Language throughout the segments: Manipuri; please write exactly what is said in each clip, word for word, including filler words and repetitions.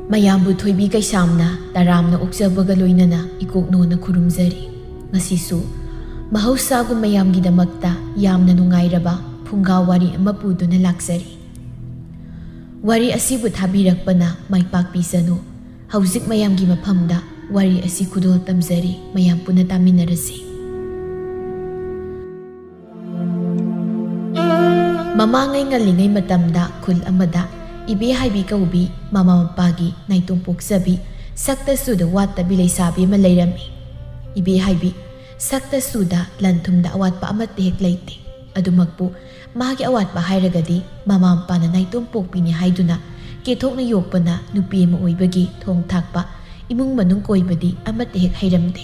ꯃꯌꯥꯝꯕꯨ ꯊꯣꯏꯕꯤ ꯀꯩꯁꯥꯝꯅ ꯇꯔꯥꯝꯅ ꯑꯣꯛꯆꯕꯒ ꯂꯣꯏꯅꯅ ꯏꯀꯣꯛꯅꯣꯅ ꯈꯨꯔꯨꯝꯖꯔꯤ꯫ ꯉꯁꯤꯁꯨ ꯃꯍꯧꯁꯥꯒꯨꯝ ꯃꯌꯥꯝꯒꯤꯗꯃꯛꯇ ꯌꯥꯝꯅ ꯅꯨꯡꯉꯥꯏꯔꯕ ꯐꯨꯡꯒꯥ ꯋꯥꯔꯤ ꯑꯃ ꯄꯨꯗꯨꯅ ꯂꯥꯛꯆꯔꯤ꯫ ꯋꯥꯔꯤ ꯑꯁꯤꯕꯨ ꯊꯥꯕꯤꯔꯛꯄꯅ ꯃꯥꯏ ꯄꯥꯛꯄꯤꯁꯅꯨ꯫ ꯍꯧꯖꯤꯛ ꯃꯌꯥꯝꯒꯤ ꯃꯐꯝꯗ ꯋꯥꯔꯤ ꯑꯁꯤ ꯈꯨꯗꯣꯜ ꯇꯝꯖꯔꯤ, ꯃꯌꯥꯝ ꯄꯨꯟꯅ ꯇꯥꯃꯤꯟꯅꯔꯁꯤ꯫ ꯃꯃꯥꯡꯉꯩ ꯉꯜꯂꯤꯉꯩ ꯃꯇꯝꯗ ꯈꯨꯜ ꯑꯃꯗ ꯏꯕꯦ ꯍꯥꯏꯕꯤ ꯀꯧꯕꯤ ꯃꯃꯥ ꯃꯄꯥꯒꯤ ꯅꯥꯏꯇꯣꯝ ꯄꯣꯛꯆꯕꯤ, ꯁꯛꯇ ꯁꯨꯗ ꯋꯥꯠꯇꯕꯤ ꯂꯩꯁꯥꯕꯤ ꯑꯃ ꯂꯩꯔꯝꯃꯤ꯫ ꯏꯕꯦ ꯍꯥꯏꯕꯤ ꯁꯛꯇ ꯁꯨꯗ ꯂꯟ ꯊꯨꯝꯗ ꯑꯋꯥꯠꯄ ꯑꯃꯠꯇ ꯍꯦꯛ ꯂꯩꯇꯦ꯫ ꯑꯗꯨꯃꯛꯄꯨ ꯃꯥꯒꯤ ꯑꯋꯥꯠꯄ ꯍꯥꯏꯔꯒꯗꯤ ꯃꯃꯥ ꯃꯄꯥꯅ ꯅꯥꯏꯇꯣꯝ ꯄꯣꯛꯄꯤꯅꯤ ꯍꯥꯏꯗꯨꯅ ꯀꯦꯊꯣꯛꯅ ꯌꯣꯛꯄꯅ ꯅꯨꯄꯤ ꯑꯃ ꯑꯣꯏꯕꯒꯤ ꯊꯣꯡ ꯊꯥꯛꯄ, ꯏꯃꯨꯡ ꯃꯅꯨꯡ ꯀꯣꯏꯕꯗꯤ ꯑꯃꯠꯇ ꯍꯦꯛ ꯍꯩꯔꯝꯗꯦ꯫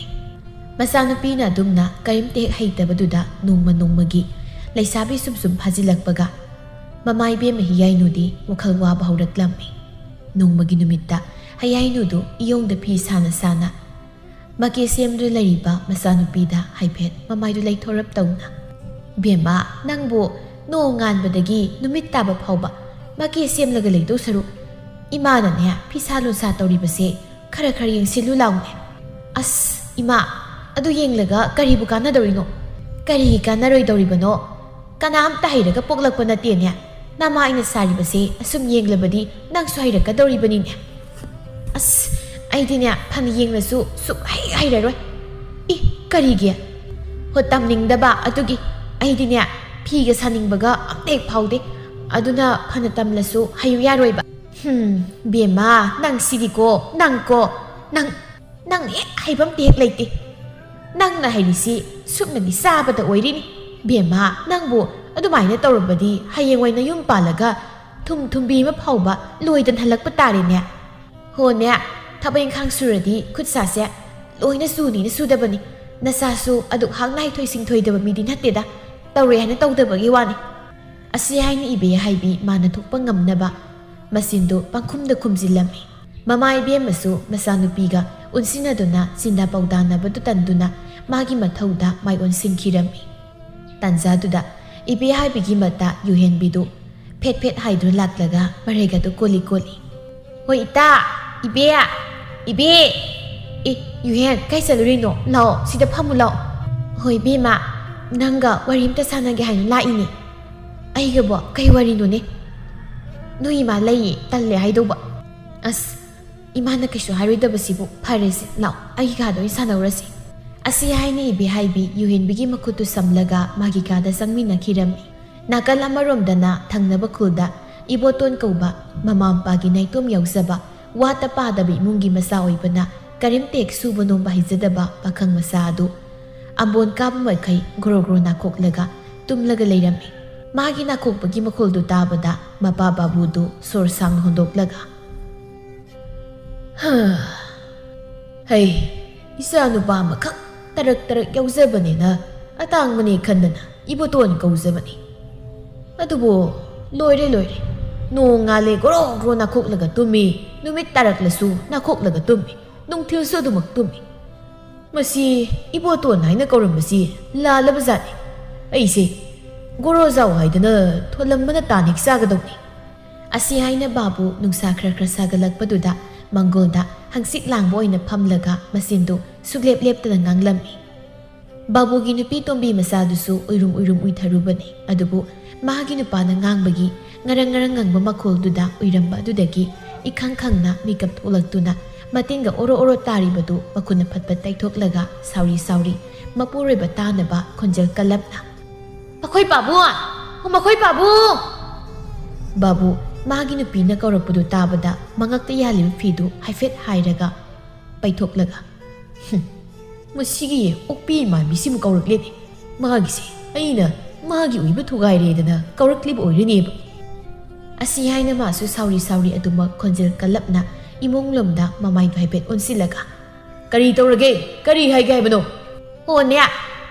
ꯃꯆꯥꯅꯨꯄꯤꯅ ꯑꯗꯨꯝꯅ ꯀꯔꯤꯝꯇ ꯍꯦꯛ ꯍꯩꯇꯕꯗꯨꯗ ꯅꯣꯡꯃ ꯅꯣꯡꯃꯒꯤ ꯂꯩꯁꯥꯕꯤ ꯁꯨꯝ ꯁꯨꯝ ꯐꯥꯖꯤꯜꯂꯛꯄꯒ ꯃꯃꯥ ꯏꯕꯦꯝꯃ ꯍꯤꯌꯥꯏꯅꯨꯗꯤ ꯋꯥꯈꯜ ꯋꯥꯕ ꯍꯧꯔꯛꯂꯝꯃꯤ꯫ ꯅꯣꯡꯃꯒꯤ ꯅꯨꯃꯤꯠꯇ ꯍꯤꯌꯥꯏꯅꯨꯗꯨ ꯏꯌꯣꯡꯗ ꯐꯤ ꯁꯥꯅ ꯁꯥꯅ ꯃꯀꯦ ꯁꯦꯝꯗꯨꯅ ꯂꯩꯔꯤꯕ ꯃꯆꯥꯅꯨꯄꯤꯗ ꯍꯥꯏꯐꯦꯠ ꯃꯃꯥꯏꯗꯨ ꯂꯩꯊꯣꯔꯞ ꯇꯧꯅ, "ꯏꯕꯦꯝꯃ, ꯅꯪꯕꯨ ꯅꯣꯡ ꯉꯥꯟꯕꯗꯒꯤ ꯅꯨꯃꯤꯠ ꯇꯥꯕ ꯐꯥꯎꯕ ꯃꯀꯦ ꯁꯦꯝꯂꯒ ꯂꯩꯗꯧ ꯁꯔꯨꯛ, ꯏꯃꯥꯅꯅꯦ ꯐꯤꯁꯥ ꯂꯣꯟꯁꯥ ꯇꯧꯔꯤꯕꯁꯦ ꯈꯔ ꯈꯔ ꯌꯦꯡꯁꯤꯜꯂꯨ ꯂꯥꯎꯅꯦ꯫" "ꯑꯁ ꯏꯃꯥ, ꯑꯗꯨ ꯌꯦꯡꯂꯒ ꯀꯔꯤꯕꯨ ꯀꯥꯟꯅꯗꯧꯔꯤꯅꯣ? ꯀꯔꯤꯒꯤ ꯀꯥꯟꯅꯔꯣꯏꯗꯧꯔꯤꯕꯅꯣ? ꯀꯅꯥꯝꯇ ꯍꯩꯔꯒ ꯄꯣꯛꯂꯛꯄ ꯅꯠꯇꯦꯅꯦ꯫ ꯅꯃꯥ ꯑꯩꯅ ꯁꯥꯔꯤꯕꯁꯦ ꯑꯁꯨꯝ ꯌꯦꯡꯂꯕꯗꯤ ꯅꯪꯁꯨ ꯍꯩꯔꯛꯀꯗꯧꯔꯤꯕꯅꯤꯅꯦ꯫" "ꯑꯁ, ꯑꯩꯗꯤꯅꯦ ꯐꯅ ꯌꯦꯡꯂꯁꯨ ꯁꯨꯛꯍꯩ ꯍꯩꯔꯔꯣꯏ꯫" "ꯏ, ꯀꯔꯤꯒꯤ?" "ꯍꯣ, ꯇꯝꯅꯤꯡꯗꯕ ꯑꯗꯨꯒꯤ꯫ ꯑꯩꯗꯤꯅꯦ ꯐꯤꯒ ꯁꯥꯅꯤꯡꯕꯒ ꯑꯝꯇ ꯍꯦꯛ ꯐꯥꯎꯗꯦ꯫ ꯑꯗꯨꯅ ꯐꯅ ꯇꯝꯂꯁꯨ ꯍꯩꯌꯨ ꯌꯥꯔꯣꯏꯕ꯫" "ꯍꯨꯝ, ꯕꯦꯝꯃ, ꯅꯪ ꯁꯤꯗꯤꯀꯣ, ꯅꯪꯀꯣ, ꯅꯪ, ꯅꯪ ꯍꯦꯛ ꯍꯩꯕ ꯑꯝꯇ ꯍꯦꯛ ꯂꯩꯇꯦ꯫ ꯅꯪꯅ ꯍꯩꯔꯤꯁꯤ ꯁꯨꯞꯅꯒꯤ ꯆꯥꯕꯗ ꯑꯣꯏꯔꯤꯅꯤ꯫ ꯕꯦꯝꯃ, ꯅꯪꯕꯨ ꯑꯗꯨꯃꯥꯏꯅ ꯇꯧꯔꯕꯗꯤ ꯍꯌꯦꯡꯋꯥꯏ ꯅꯌꯨꯝ ꯄꯥꯜꯂꯒ ꯊꯨꯝ ꯊꯨꯝꯕꯤ ꯑꯃ ꯐꯥꯎꯕ ꯂꯣꯏꯗꯅ ꯍꯜꯂꯛꯄ ꯇꯥꯔꯦꯅꯦ꯫ ꯍꯣꯅꯦ, ꯊꯕꯛ ꯏꯪꯈꯥꯡ ꯁꯨꯔꯗꯤ ꯈꯨꯠ ꯁꯥꯁꯦ ꯂꯣꯏꯅ ꯁꯨꯅꯤꯅ ꯁꯨꯗꯕꯅꯤ꯫ ꯅꯆꯥꯁꯨ ꯑꯗꯨꯛ ꯍꯥꯛꯅ ꯍꯩꯊꯣꯏ ꯁꯤꯡꯊꯣꯏꯗꯕ ꯃꯤꯗꯤ ꯅꯠꯇꯦꯗ꯫ ꯇꯧꯔꯦ ꯍꯥꯏꯅ ꯇꯧꯗꯕꯒꯤ ꯋꯥꯅꯤ꯫" ꯑꯁꯤ ꯍꯥꯏꯅ ꯏꯕꯦ ꯍꯥꯏꯕꯤ ꯃꯥꯅ ꯊꯣꯛꯄ ꯉꯝꯅꯕ ꯃꯆꯤꯟꯗꯨ ꯄꯪꯈꯨꯝꯗ ꯈꯨꯝꯖꯤꯜꯂꯝꯃꯤ꯫ ꯃꯃꯥ ꯏꯕꯦꯝꯃꯁꯨ ꯃꯆꯥꯅꯨꯄꯤꯒ ꯎꯟꯁꯤꯟꯅꯗꯨꯅ ꯆꯤꯟꯗꯥ ꯄꯥꯎꯗꯥꯅꯕꯗꯨ ꯇꯟꯗꯨꯅ ꯃꯥꯒꯤ ꯃꯊꯧꯗ ꯃꯥꯏ ꯑꯣꯟꯁꯤꯟꯈꯤꯔꯝꯃꯤ꯫ ꯇꯥꯟꯖꯥꯗꯨꯗ ꯏꯕꯦ ꯍꯥꯏꯕꯤꯒꯤ ꯃꯇꯥ ꯌꯨꯍꯦꯟꯕꯤꯗꯨ ꯐꯦꯠ ꯐꯦꯠ ꯍꯥꯏꯗꯨꯅ ꯂꯥꯛꯂꯒ ꯃꯔꯩꯒꯗꯨ ꯀꯣꯜꯂꯤ ꯀꯣꯜꯂꯤ꯫ ꯍꯣꯏ ꯏꯇꯥ, ꯏꯕꯦ, ꯏꯕꯦ꯫ ꯑꯦ, ꯌꯨꯍꯦꯟ, ꯀꯥꯏ ꯆꯠꯂꯨꯔꯤꯅꯣ? ꯂꯥꯛꯑꯣ, ꯁꯤꯗ ꯐꯝꯃꯨ ꯂꯥꯛꯑꯣ꯫ ꯍꯣꯏ ꯏꯕꯦꯝꯃ, ꯅꯪꯒ ꯋꯥꯔꯤ ꯑꯝꯇ ꯁꯥꯟꯅꯒꯦ ꯍꯥꯏꯅ ꯂꯥꯛꯏꯅꯦ꯫ ꯑꯩꯒꯕꯣ? ꯀꯩ ꯋꯥꯔꯤꯅꯣꯅꯦ? ꯅꯣꯏ ꯏꯃꯥ ꯂꯩꯌꯦ, ꯇꯜꯂꯦ ꯍꯥꯏꯗꯧꯕ꯫ ꯑꯁ, ꯏꯃꯥꯅ ꯀꯩꯁꯨ ꯍꯥꯏꯔꯣꯏꯗꯕꯁꯤꯕꯨ ꯐꯔꯦꯁꯦ, ꯂꯥꯛꯑꯣ, ꯑꯩꯒꯤ ꯀꯥꯗ ꯑꯣꯏꯅ ꯁꯥꯟꯅꯧꯔꯁꯤ꯫ ꯑꯁꯤ ꯍꯥꯏꯅ ꯏꯕꯦ ꯍꯥꯏꯕꯤ ꯌꯨꯍꯦꯟꯕꯤꯒꯤ ꯃꯈꯨꯠꯇꯨ ꯁꯝꯂꯒ ꯃꯥꯒꯤ ꯀꯥꯗ ꯆꯪꯃꯤꯟꯅꯈꯤꯔꯝꯃꯤ꯫ ꯅꯥꯀꯜ ꯑꯃꯔꯣꯝꯗꯅ ꯊꯪꯅꯕ ꯈꯨꯜꯗ ꯏꯕꯣꯇꯣꯟ ꯀꯧꯕ ꯃꯃꯥ ꯃꯄꯥꯒꯤ ꯅꯥꯏꯇꯣꯝ ꯌꯥꯎꯖꯕ, ꯋꯥꯠꯇ ꯄꯥꯗꯕ ꯏꯃꯨꯡꯒꯤ ꯃꯆꯥ ꯑꯣꯏꯕꯅ ꯀꯔꯤꯝꯇ ꯍꯦꯛ ꯁꯨꯕ ꯅꯣꯝꯕ ꯍꯩꯖꯗꯕ ꯄꯥꯈꯪ ꯃꯆꯥ ꯑꯗꯨ ꯑꯝꯕꯣꯟ ꯀꯥꯕ ꯃꯈꯩ ꯒ꯭ꯔꯣ ꯒ꯭ꯔꯣ ꯅꯥꯈꯣꯛꯂꯒ ꯇꯨꯝꯂꯒ ꯂꯩꯔꯝꯃꯤ꯫ ꯃꯥꯒꯤ ꯅꯥꯈꯣꯛꯄꯒꯤ ꯃꯈꯣꯜꯗꯨ ꯇꯥꯕꯗ ꯃꯄꯥ ꯕꯥꯕꯨꯗꯨ ꯁꯣꯔ ꯁꯥꯡꯅ ꯍꯣꯟꯗꯣꯛꯂꯒ, "ꯍꯥ, ꯍꯩ, ꯏꯆꯥ ꯅꯨꯄꯥ ꯑꯃꯈꯛ ꯇꯔꯛ ꯇꯔꯛ ꯌꯥꯎꯖꯕꯅꯤꯅ ꯑꯇꯥꯡꯕꯅꯤ ꯈꯟꯗꯅ ꯏꯕꯣꯇꯣꯟ ꯀꯧꯖꯕꯅꯤ꯫ ꯑꯗꯨꯕꯨ ꯂꯣꯏꯔꯦ, ꯂꯣꯏꯔꯦ꯫ ꯅꯣꯡ ꯉꯥꯜꯂꯦ ꯒ꯭ꯔꯣ ꯒ꯭ꯔꯣ ꯅꯥꯈꯣꯛꯂꯒ ꯇꯨꯝꯃꯤ, ꯅꯨꯃꯤꯠ ꯇꯥꯔꯛꯂꯁꯨ ꯅꯥꯈꯣꯛꯂꯒ ꯇꯨꯝꯃꯤ, ꯅꯨꯡꯊꯤꯜꯁꯨ ꯑꯗꯨꯃꯛ ꯇꯨꯝꯃꯤ꯫ ꯃꯁꯤ ꯏꯕꯣꯇꯣꯟ ꯍꯥꯏꯅ ꯀꯧꯔꯝꯕꯁꯤ ꯂꯥꯜꯂꯕ ꯖꯥꯠꯅꯤ꯫ ꯑꯩꯁꯦ ꯒꯣꯔꯣꯖꯥꯎ ꯍꯥꯏꯗꯅ ꯊꯣꯜꯂꯝꯕꯅ ꯇꯥꯟ ꯍꯦꯛ ꯆꯥꯒꯗꯧꯅꯤ"꯫ ꯑꯁꯤ ꯍꯥꯏꯅ ꯕꯥꯕꯨ ꯅꯨꯡꯁꯥ ꯈꯔ ꯈꯔ ꯁꯥꯒꯠꯂꯛꯄꯗꯨꯗ ꯃꯪꯒꯣꯜꯗ ꯍꯪꯆꯤꯠ ꯂꯥꯡꯕ ꯑꯣꯏꯅ ꯐꯝꯂꯒ ꯃꯆꯤꯟꯗꯨ ꯁꯨꯛꯂꯦꯞ ꯂꯦꯞꯇꯅ ꯉꯥꯡꯂꯝꯃꯤ꯫ ꯕꯥꯕꯨꯒꯤ ꯅꯨꯄꯤ ꯇꯣꯝꯕꯤ ꯃꯆꯥꯗꯨꯁꯨ ꯎꯏꯔꯨꯝ ꯎꯏꯔꯨꯝ ꯎꯏꯊꯔꯨꯕꯅꯤ꯫ ꯑꯗꯨꯕꯨ ꯃꯥꯒꯤ ꯅꯨꯄꯥꯅ ꯉꯥꯡꯕꯒꯤ ꯉꯔꯪ ꯉꯔꯪ ꯉꯪꯕ ꯃꯈꯣꯜꯗꯨꯗ ꯎꯏꯔꯝꯕ ꯑꯗꯨꯗꯒꯤ ꯏꯈꯪ ꯈꯪꯅ ꯃꯤꯀꯞ ꯊꯣꯛꯂꯛꯇꯨꯅ ꯃꯇꯤꯟꯒ ꯑꯣꯔꯣ ꯑꯣꯔꯣ ꯇꯥꯔꯤꯕꯗꯨ ꯃꯈꯨꯠꯅ ꯐꯠ ꯐꯠ ꯇꯩꯊꯣꯛꯂꯒ ꯁꯥꯎꯔꯤ ꯁꯥꯎꯔꯤ ꯃꯄꯨꯔꯣꯏꯕ ꯇꯥꯅꯕ ꯈꯣꯟꯖꯦꯜ ꯀꯜꯂꯞꯅ, "ꯃꯈꯣꯏ ꯄꯥꯕꯨꯡ! ꯑꯣ, ꯃꯈꯣꯏ ꯄꯥꯕꯨꯡ!" ꯕꯥꯕꯨ ꯃꯥꯒꯤ ꯅꯨꯄꯤꯅ ꯀꯧꯔꯛꯄꯗꯨ ꯇꯥꯕꯗ ꯃꯉꯛꯇ ꯌꯥꯜꯂꯤꯕ ꯐꯤꯗꯨ ꯍꯥꯏꯐꯦꯠ ꯍꯥꯏꯔꯒ ꯄꯩꯊꯣꯛꯂꯒ, "ꯍꯨꯝ, ꯃꯁꯤꯒꯤ ꯑꯣꯛꯄꯤ ꯃꯥꯟꯕꯤꯁꯤꯕꯨ ꯀꯧꯔꯛꯂꯦꯅꯦ꯫ ꯃꯥꯒꯤꯁꯦ ꯑꯩꯅ ꯃꯥꯒꯤ ꯑꯣꯏꯕ ꯊꯨꯒꯥꯏꯔꯦꯗꯅ ꯀꯧꯔꯛꯂꯤꯕ ꯑꯣꯏꯔꯅꯦꯕ"꯫ ꯑꯁꯤ ꯍꯥꯏꯅ ꯃꯥꯁꯨ ꯁꯥꯎꯔꯤ ꯁꯥꯎꯔꯤ ꯑꯗꯨꯃꯛ ꯈꯣꯟꯖꯦꯜ ꯀꯜꯂꯞꯅ ꯏꯃꯨꯡ ꯂꯣꯝꯗ ꯃꯃꯥꯏꯗꯨ ꯍꯥꯏꯐꯦꯠ ꯑꯣꯟꯁꯤꯜꯂꯒ, "ꯀꯔꯤ ꯇꯧꯔꯒꯦ? ꯀꯔꯤ ꯍꯥꯏꯒꯦ ꯍꯥꯏꯕꯅꯣ?" "ꯑꯣꯅꯦ,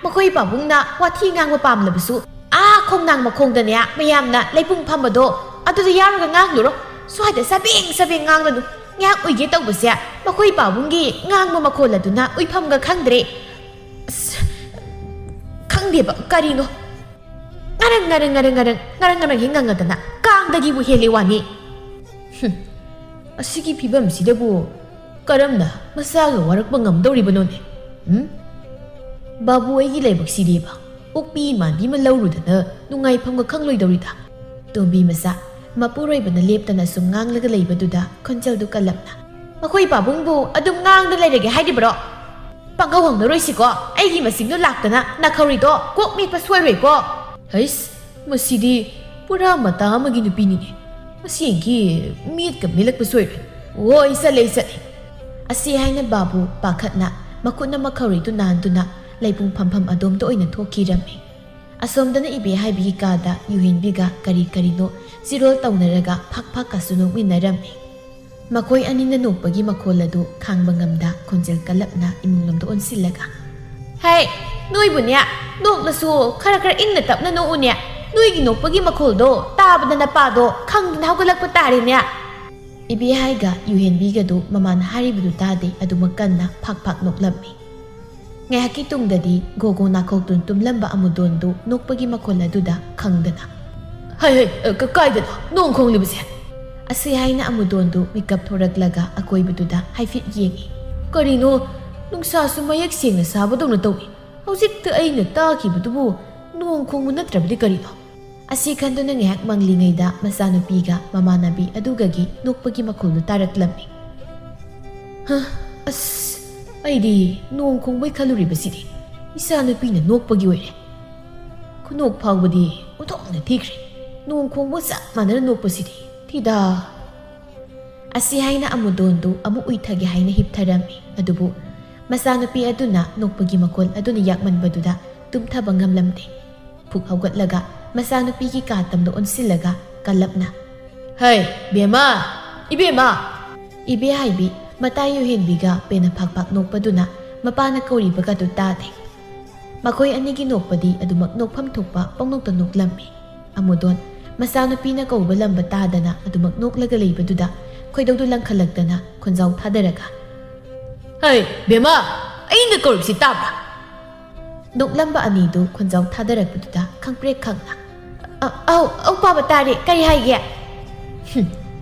ꯃꯈꯣꯏ ꯄꯥꯕꯨꯡꯅ ꯋꯥꯊꯤ ꯉꯥꯡꯕ ꯄꯥꯝꯂꯕꯁꯨ ꯑꯥ ꯈꯣꯡꯅꯥꯡ ꯃꯈꯣꯡꯗꯅꯦ ꯃꯌꯥꯝꯅ ꯂꯩꯄꯨꯡ ꯐꯝꯕꯗꯣ ꯑꯗꯨꯗ ꯌꯥꯎꯔꯒ ꯉꯥꯡꯂꯨꯔꯣ꯫ ꯁ꯭ꯋꯥꯏꯗ ꯆꯕꯦꯡ ꯆꯕꯦꯡ ꯉꯥꯡꯒꯅꯨ꯫ ꯉꯥꯏꯍꯥꯛ ꯎꯏꯒꯦ ꯇꯧꯕꯁꯦ ꯃꯈꯣꯏ ꯄꯥꯕꯨꯡꯒꯤ ꯉꯥꯡꯕ ꯃꯈꯣꯜ ꯑꯗꯨꯅ ꯎꯏꯐꯝꯒ ꯈꯪꯗ꯭ꯔꯦ꯫ ꯑꯁ, ꯈꯪꯗꯦꯕ ꯀꯔꯤꯅꯣ꯫ ꯉꯔꯪ ꯉꯔꯪ ꯉꯔꯪ ꯉꯔꯪ ꯉꯔꯪ ꯉꯔꯪ ꯍꯦꯛ ꯉꯪꯉꯗꯅ ꯀꯥꯡꯗꯒꯤꯕꯨ ꯍꯦꯜꯂꯤ ꯋꯥꯅꯤ"꯫ ꯍꯨꯝ꯫ ꯑꯁꯤꯒꯤ ꯐꯤꯕꯝꯁꯤꯗꯕꯨ ꯀꯔꯝꯅ ꯃꯆꯥꯒ ꯋꯥꯔꯛꯄ ꯉꯝꯗꯧꯔꯤꯕꯅꯣꯅꯦ? ꯎꯝ? ꯕꯥꯕꯨ, ꯑꯩꯒꯤ ꯂꯥꯏꯕꯛꯁꯤꯗꯤꯕ, ꯑꯣꯛꯄꯤ ꯏꯃꯥꯟꯕꯤ ꯑꯃ ꯂꯧꯔꯨꯗꯅ ꯅꯨꯡꯉꯥꯏꯐꯝꯒ ꯈꯪꯂꯣꯏꯗꯧꯔꯤꯗ꯫ ꯇꯣꯝꯕꯤ ꯃꯆꯥ, ꯃꯄꯨꯔꯣꯏꯕꯅ ꯂꯦꯞꯇꯅ ꯁꯨꯝ ꯉꯥꯡꯂꯒ ꯂꯩꯕꯗꯨꯗ ꯈꯣꯟꯖꯦꯜꯗꯨ ꯀꯜꯂꯞꯅ, "ꯃꯈꯣꯏ ꯄꯥꯕꯨꯡꯕꯨ ꯑꯗꯨꯝ ꯉꯥꯡꯗ ꯂꯩꯔꯒꯦ ꯍꯥꯏꯔꯤꯕ꯭ꯔꯣ? ꯄꯥꯡꯍꯧ ꯍꯧꯅꯔꯣꯏꯁꯤꯀꯣ, ꯑꯩꯒꯤ ꯃꯁꯤꯡꯗꯣ ꯂꯥꯛꯇꯅ ꯅꯥꯈꯧꯔꯤꯗꯣ ꯀꯣꯛ ꯃꯦꯠꯄ ꯁꯣꯏꯔꯣꯏꯀꯣ"꯫ ꯍꯩꯁ, ꯃꯁꯤꯗꯤ ꯄꯨꯔꯥ ꯃꯇꯥ ꯑꯃꯒꯤ ꯅꯨꯄꯤꯅꯤꯅꯦ꯫ ꯃꯁꯤꯒꯤ ꯃꯤꯠꯀ ꯃꯦꯠꯂꯛꯄ ꯁꯣꯏꯔꯣꯏ꯫ "ꯑꯣꯏ, ꯆꯠꯂꯦ, ꯆꯠꯂꯦ"꯫ ꯑꯁꯤ ꯍꯥꯏꯅ ꯕꯥꯕꯨ ꯄꯥꯈꯠꯅ ꯃꯈꯨꯠꯅ ꯃꯈꯧꯔꯤꯗꯨ ꯅꯥꯟꯗꯨꯅ ꯂꯩꯄꯨꯡ ꯐꯝꯐꯝ ꯑꯗꯣꯝꯗ ꯑꯣꯏꯅ ꯊꯣꯛꯈꯤꯔꯝꯃꯤ꯫ ꯑꯁꯣꯝꯗꯅ ꯏꯕꯦꯍꯥꯏꯕꯤꯒꯤ ꯀꯥꯗ ꯌꯨꯍꯦꯟꯕꯤꯒ ꯀꯔꯤ ꯀꯔꯤꯅꯣ ꯆꯤꯔꯣꯜ ꯇꯧꯅꯔꯒ ꯐꯥꯛ ꯐꯥꯛꯀꯁꯨ ꯅꯣꯛꯃꯤꯟꯅꯔꯝꯃꯤ꯫ ꯃꯈꯣꯏ ꯑꯅꯤꯅ ꯅꯣꯛꯄꯒꯤ ꯃꯈꯣꯜ ꯑꯗꯨ ꯈꯥꯡꯕ ꯉꯝꯗ ꯈꯣꯟꯖꯦꯜ ꯀꯜꯂꯞꯅ ꯏꯃꯨꯡꯂꯣꯝꯗ ꯑꯣꯟꯁꯤꯜꯂꯒ, "ꯍꯩ, ꯅꯣꯏꯕꯨꯅꯦ, ꯅꯣꯛꯂꯁꯨ ꯈꯔ ꯈꯔ ꯏꯪꯅ ꯇꯞꯅ ꯅꯣꯛꯎꯅꯦ꯫ ꯅꯣꯏꯒꯤ ꯅꯣꯛꯄꯒꯤ ꯃꯈꯣꯜꯗꯣ ꯇꯥꯕꯗ ꯅꯄꯥꯗꯣ ꯈꯪꯗꯅ ꯍꯧꯒꯠꯂꯛꯄ ꯇꯥꯔꯦꯅꯦ"꯫ ꯏꯕꯦꯍꯥꯏꯒ ꯌꯨꯍꯦꯟꯕꯤꯒꯗꯨ ꯃꯃꯥꯅ ꯍꯥꯏꯔꯤꯕꯗꯨ ꯇꯥꯗꯦ, ꯑꯗꯨꯃꯛ ꯀꯟꯅ ꯐꯥꯛ ꯐꯥꯛ ꯅꯣꯛꯂꯝꯃꯤ꯫ ꯉꯥꯏꯍꯥꯛꯀꯤ ꯇꯨꯡꯗꯗꯤ ꯒꯣꯒꯣ ꯅꯥꯀꯣꯛꯇꯨꯅ ꯇꯨꯝꯂꯝꯕ ꯑꯃꯨꯗꯣꯟꯗꯨ ꯅꯣꯛꯄꯒꯤ ꯃꯈꯣꯜ ꯑꯗꯨꯗ ꯈꯪꯗꯅ, "ꯍꯩ, ꯍꯩ, ꯑ, ꯀ-, ꯀꯥꯏꯗꯅꯣ ꯅꯣꯡ ꯈꯣꯡꯂꯤꯕꯁꯦ?" ꯑꯁꯤ ꯍꯥꯏꯅ ꯑꯃꯨꯗꯣꯟꯗꯨ ꯃꯤꯀꯞ ꯊꯣꯔꯛꯂꯒ ꯑꯀꯣꯏꯕꯗꯨꯗ ꯍꯥꯏꯐꯦꯠ ꯌꯦꯡꯉꯤ꯫ "ꯀꯔꯤꯅꯣ, ꯅꯨꯡꯁꯥꯁꯨ ꯃꯌꯦꯛ ꯁꯦꯡꯅ ꯁꯥꯕꯗꯧꯅ ꯇꯧꯏ꯫ ꯍꯧꯖꯤꯛꯇ ꯑꯩꯅ ꯇꯥꯈꯤꯕꯗꯨꯕꯨ ꯅꯣꯡ ꯈꯣꯡꯕ ꯅꯠꯇ꯭ꯔꯕꯗꯤ ꯀꯔꯤꯅꯣ?" ꯑꯁꯤ ꯈꯟꯗꯨꯅ ꯉꯥꯏꯍꯥꯛ ꯃꯪꯂꯤꯉꯩꯗ ꯃꯆꯥꯅꯨꯄꯤꯒ ꯃꯃꯥꯟꯅꯕꯤ ꯑꯗꯨꯒꯒꯤ ꯅꯣꯛꯄꯒꯤ ꯃꯈꯣꯜꯗꯨ ꯇꯥꯔꯛꯂꯝꯃꯤ꯫ "ꯍ, ꯑꯁ, ꯑꯩꯗꯤ ꯅꯣꯡ ꯈꯣꯡꯕꯩ ꯈꯜꯂꯨꯔꯤꯕꯁꯤꯗꯤ ꯏꯆꯥꯅꯨꯄꯤꯅ ꯅꯣꯛꯄꯒꯤ ꯑꯣꯏꯔꯦ꯫ ꯈꯨꯅꯣꯛ ꯐꯥꯎꯕꯗꯤ ꯑꯣꯟꯊꯣꯛꯅ ꯊꯤꯈ꯭ꯔꯦ꯫ ꯅꯣꯡ ꯈꯣꯡꯕ ꯆꯞ ꯃꯥꯟꯅꯅ ꯅꯣꯛꯄꯁꯤꯗꯤ ꯊꯤꯗ"꯫ ꯑꯁꯤ ꯍꯥꯏꯅ ꯑꯃꯨꯗꯣꯟꯗꯨ ꯑꯃꯨꯛ ꯎꯏꯊꯒꯦ ꯍꯥꯏꯅ ꯍꯤꯞꯊꯔꯝꯃꯤ꯫ ꯑꯗꯨꯕꯨ ꯃꯆꯥꯅꯨꯄꯤ ꯑꯗꯨꯅ ꯅꯣꯛꯄꯒꯤ ꯃꯈꯣꯜ ꯑꯗꯨꯅ ꯌꯥꯛꯃꯟꯕꯗꯨꯗ ꯇꯨꯝꯊꯕ ꯉꯝꯂꯝꯗꯦ꯫ ꯐꯨꯛ ꯍꯧꯒꯠꯂꯒ ꯃꯆꯥꯅꯨꯄꯤꯒꯤ ꯀꯥ ꯇꯝꯗ ꯑꯣꯟꯁꯤꯜꯂꯒ ꯀꯜꯂꯞꯅ, "ꯍꯩ, ꯕꯦꯝꯃ! ꯏꯕꯦꯝꯃ!" ꯏꯕꯦ ꯍꯥꯏꯕꯤ ꯃꯇꯥ ꯌꯨꯍꯦꯟꯕꯤꯒ ꯄꯦꯟꯅ ꯐꯥꯛ ꯐꯥꯛ ꯅꯣꯛꯄꯗꯨꯅ ꯃꯄꯥꯅ ꯀꯧꯔꯤꯕꯒꯗꯨ ꯇꯥꯗꯦ꯫ ꯃꯈꯣꯏ ꯑꯅꯤꯒꯤ ꯅꯣꯛꯄꯗꯤ ꯑꯗꯨꯃꯛ ꯅꯣꯛꯐꯝ ꯊꯣꯛꯄ ꯄꯪꯅꯣꯛꯇ ꯅꯣꯛꯂꯝꯃꯤ꯫ ꯑꯃꯨꯗꯣꯟ ꯃꯆꯥꯅꯨꯄꯤꯅ ꯀꯧꯕ ꯂꯝꯕ ꯇꯥꯗꯅ ꯑꯗꯨꯃꯛ ꯅꯣꯛꯂꯒ ꯂꯩꯕꯗꯨꯗ ꯈꯣꯏꯗꯧꯗꯨ ꯂꯪꯈꯠꯂꯛꯇꯅ ꯈꯣꯟꯖꯥꯎ ꯊꯥꯗꯔꯒ, "ꯍꯩ, ꯕꯦꯝꯃ! ꯑꯩꯅ ꯀꯧꯔꯤꯕꯁꯤ ꯇꯥꯕ꯭ꯔꯥ?" ꯅꯣꯛꯂꯝꯕ ꯑꯅꯤꯗꯨ ꯈꯣꯟꯖꯥꯎ ꯊꯥꯗꯔꯛꯄꯗꯨꯗ ꯈꯪꯄ꯭ꯔꯦꯛ ꯈꯪꯅ, "ꯑ-, ꯑꯧ, ꯑꯧ, ꯄꯥꯕ ꯇꯥꯔꯦ꯫ ꯀꯔꯤ ꯍꯥꯏꯒꯦ?" "ꯍꯨꯝ,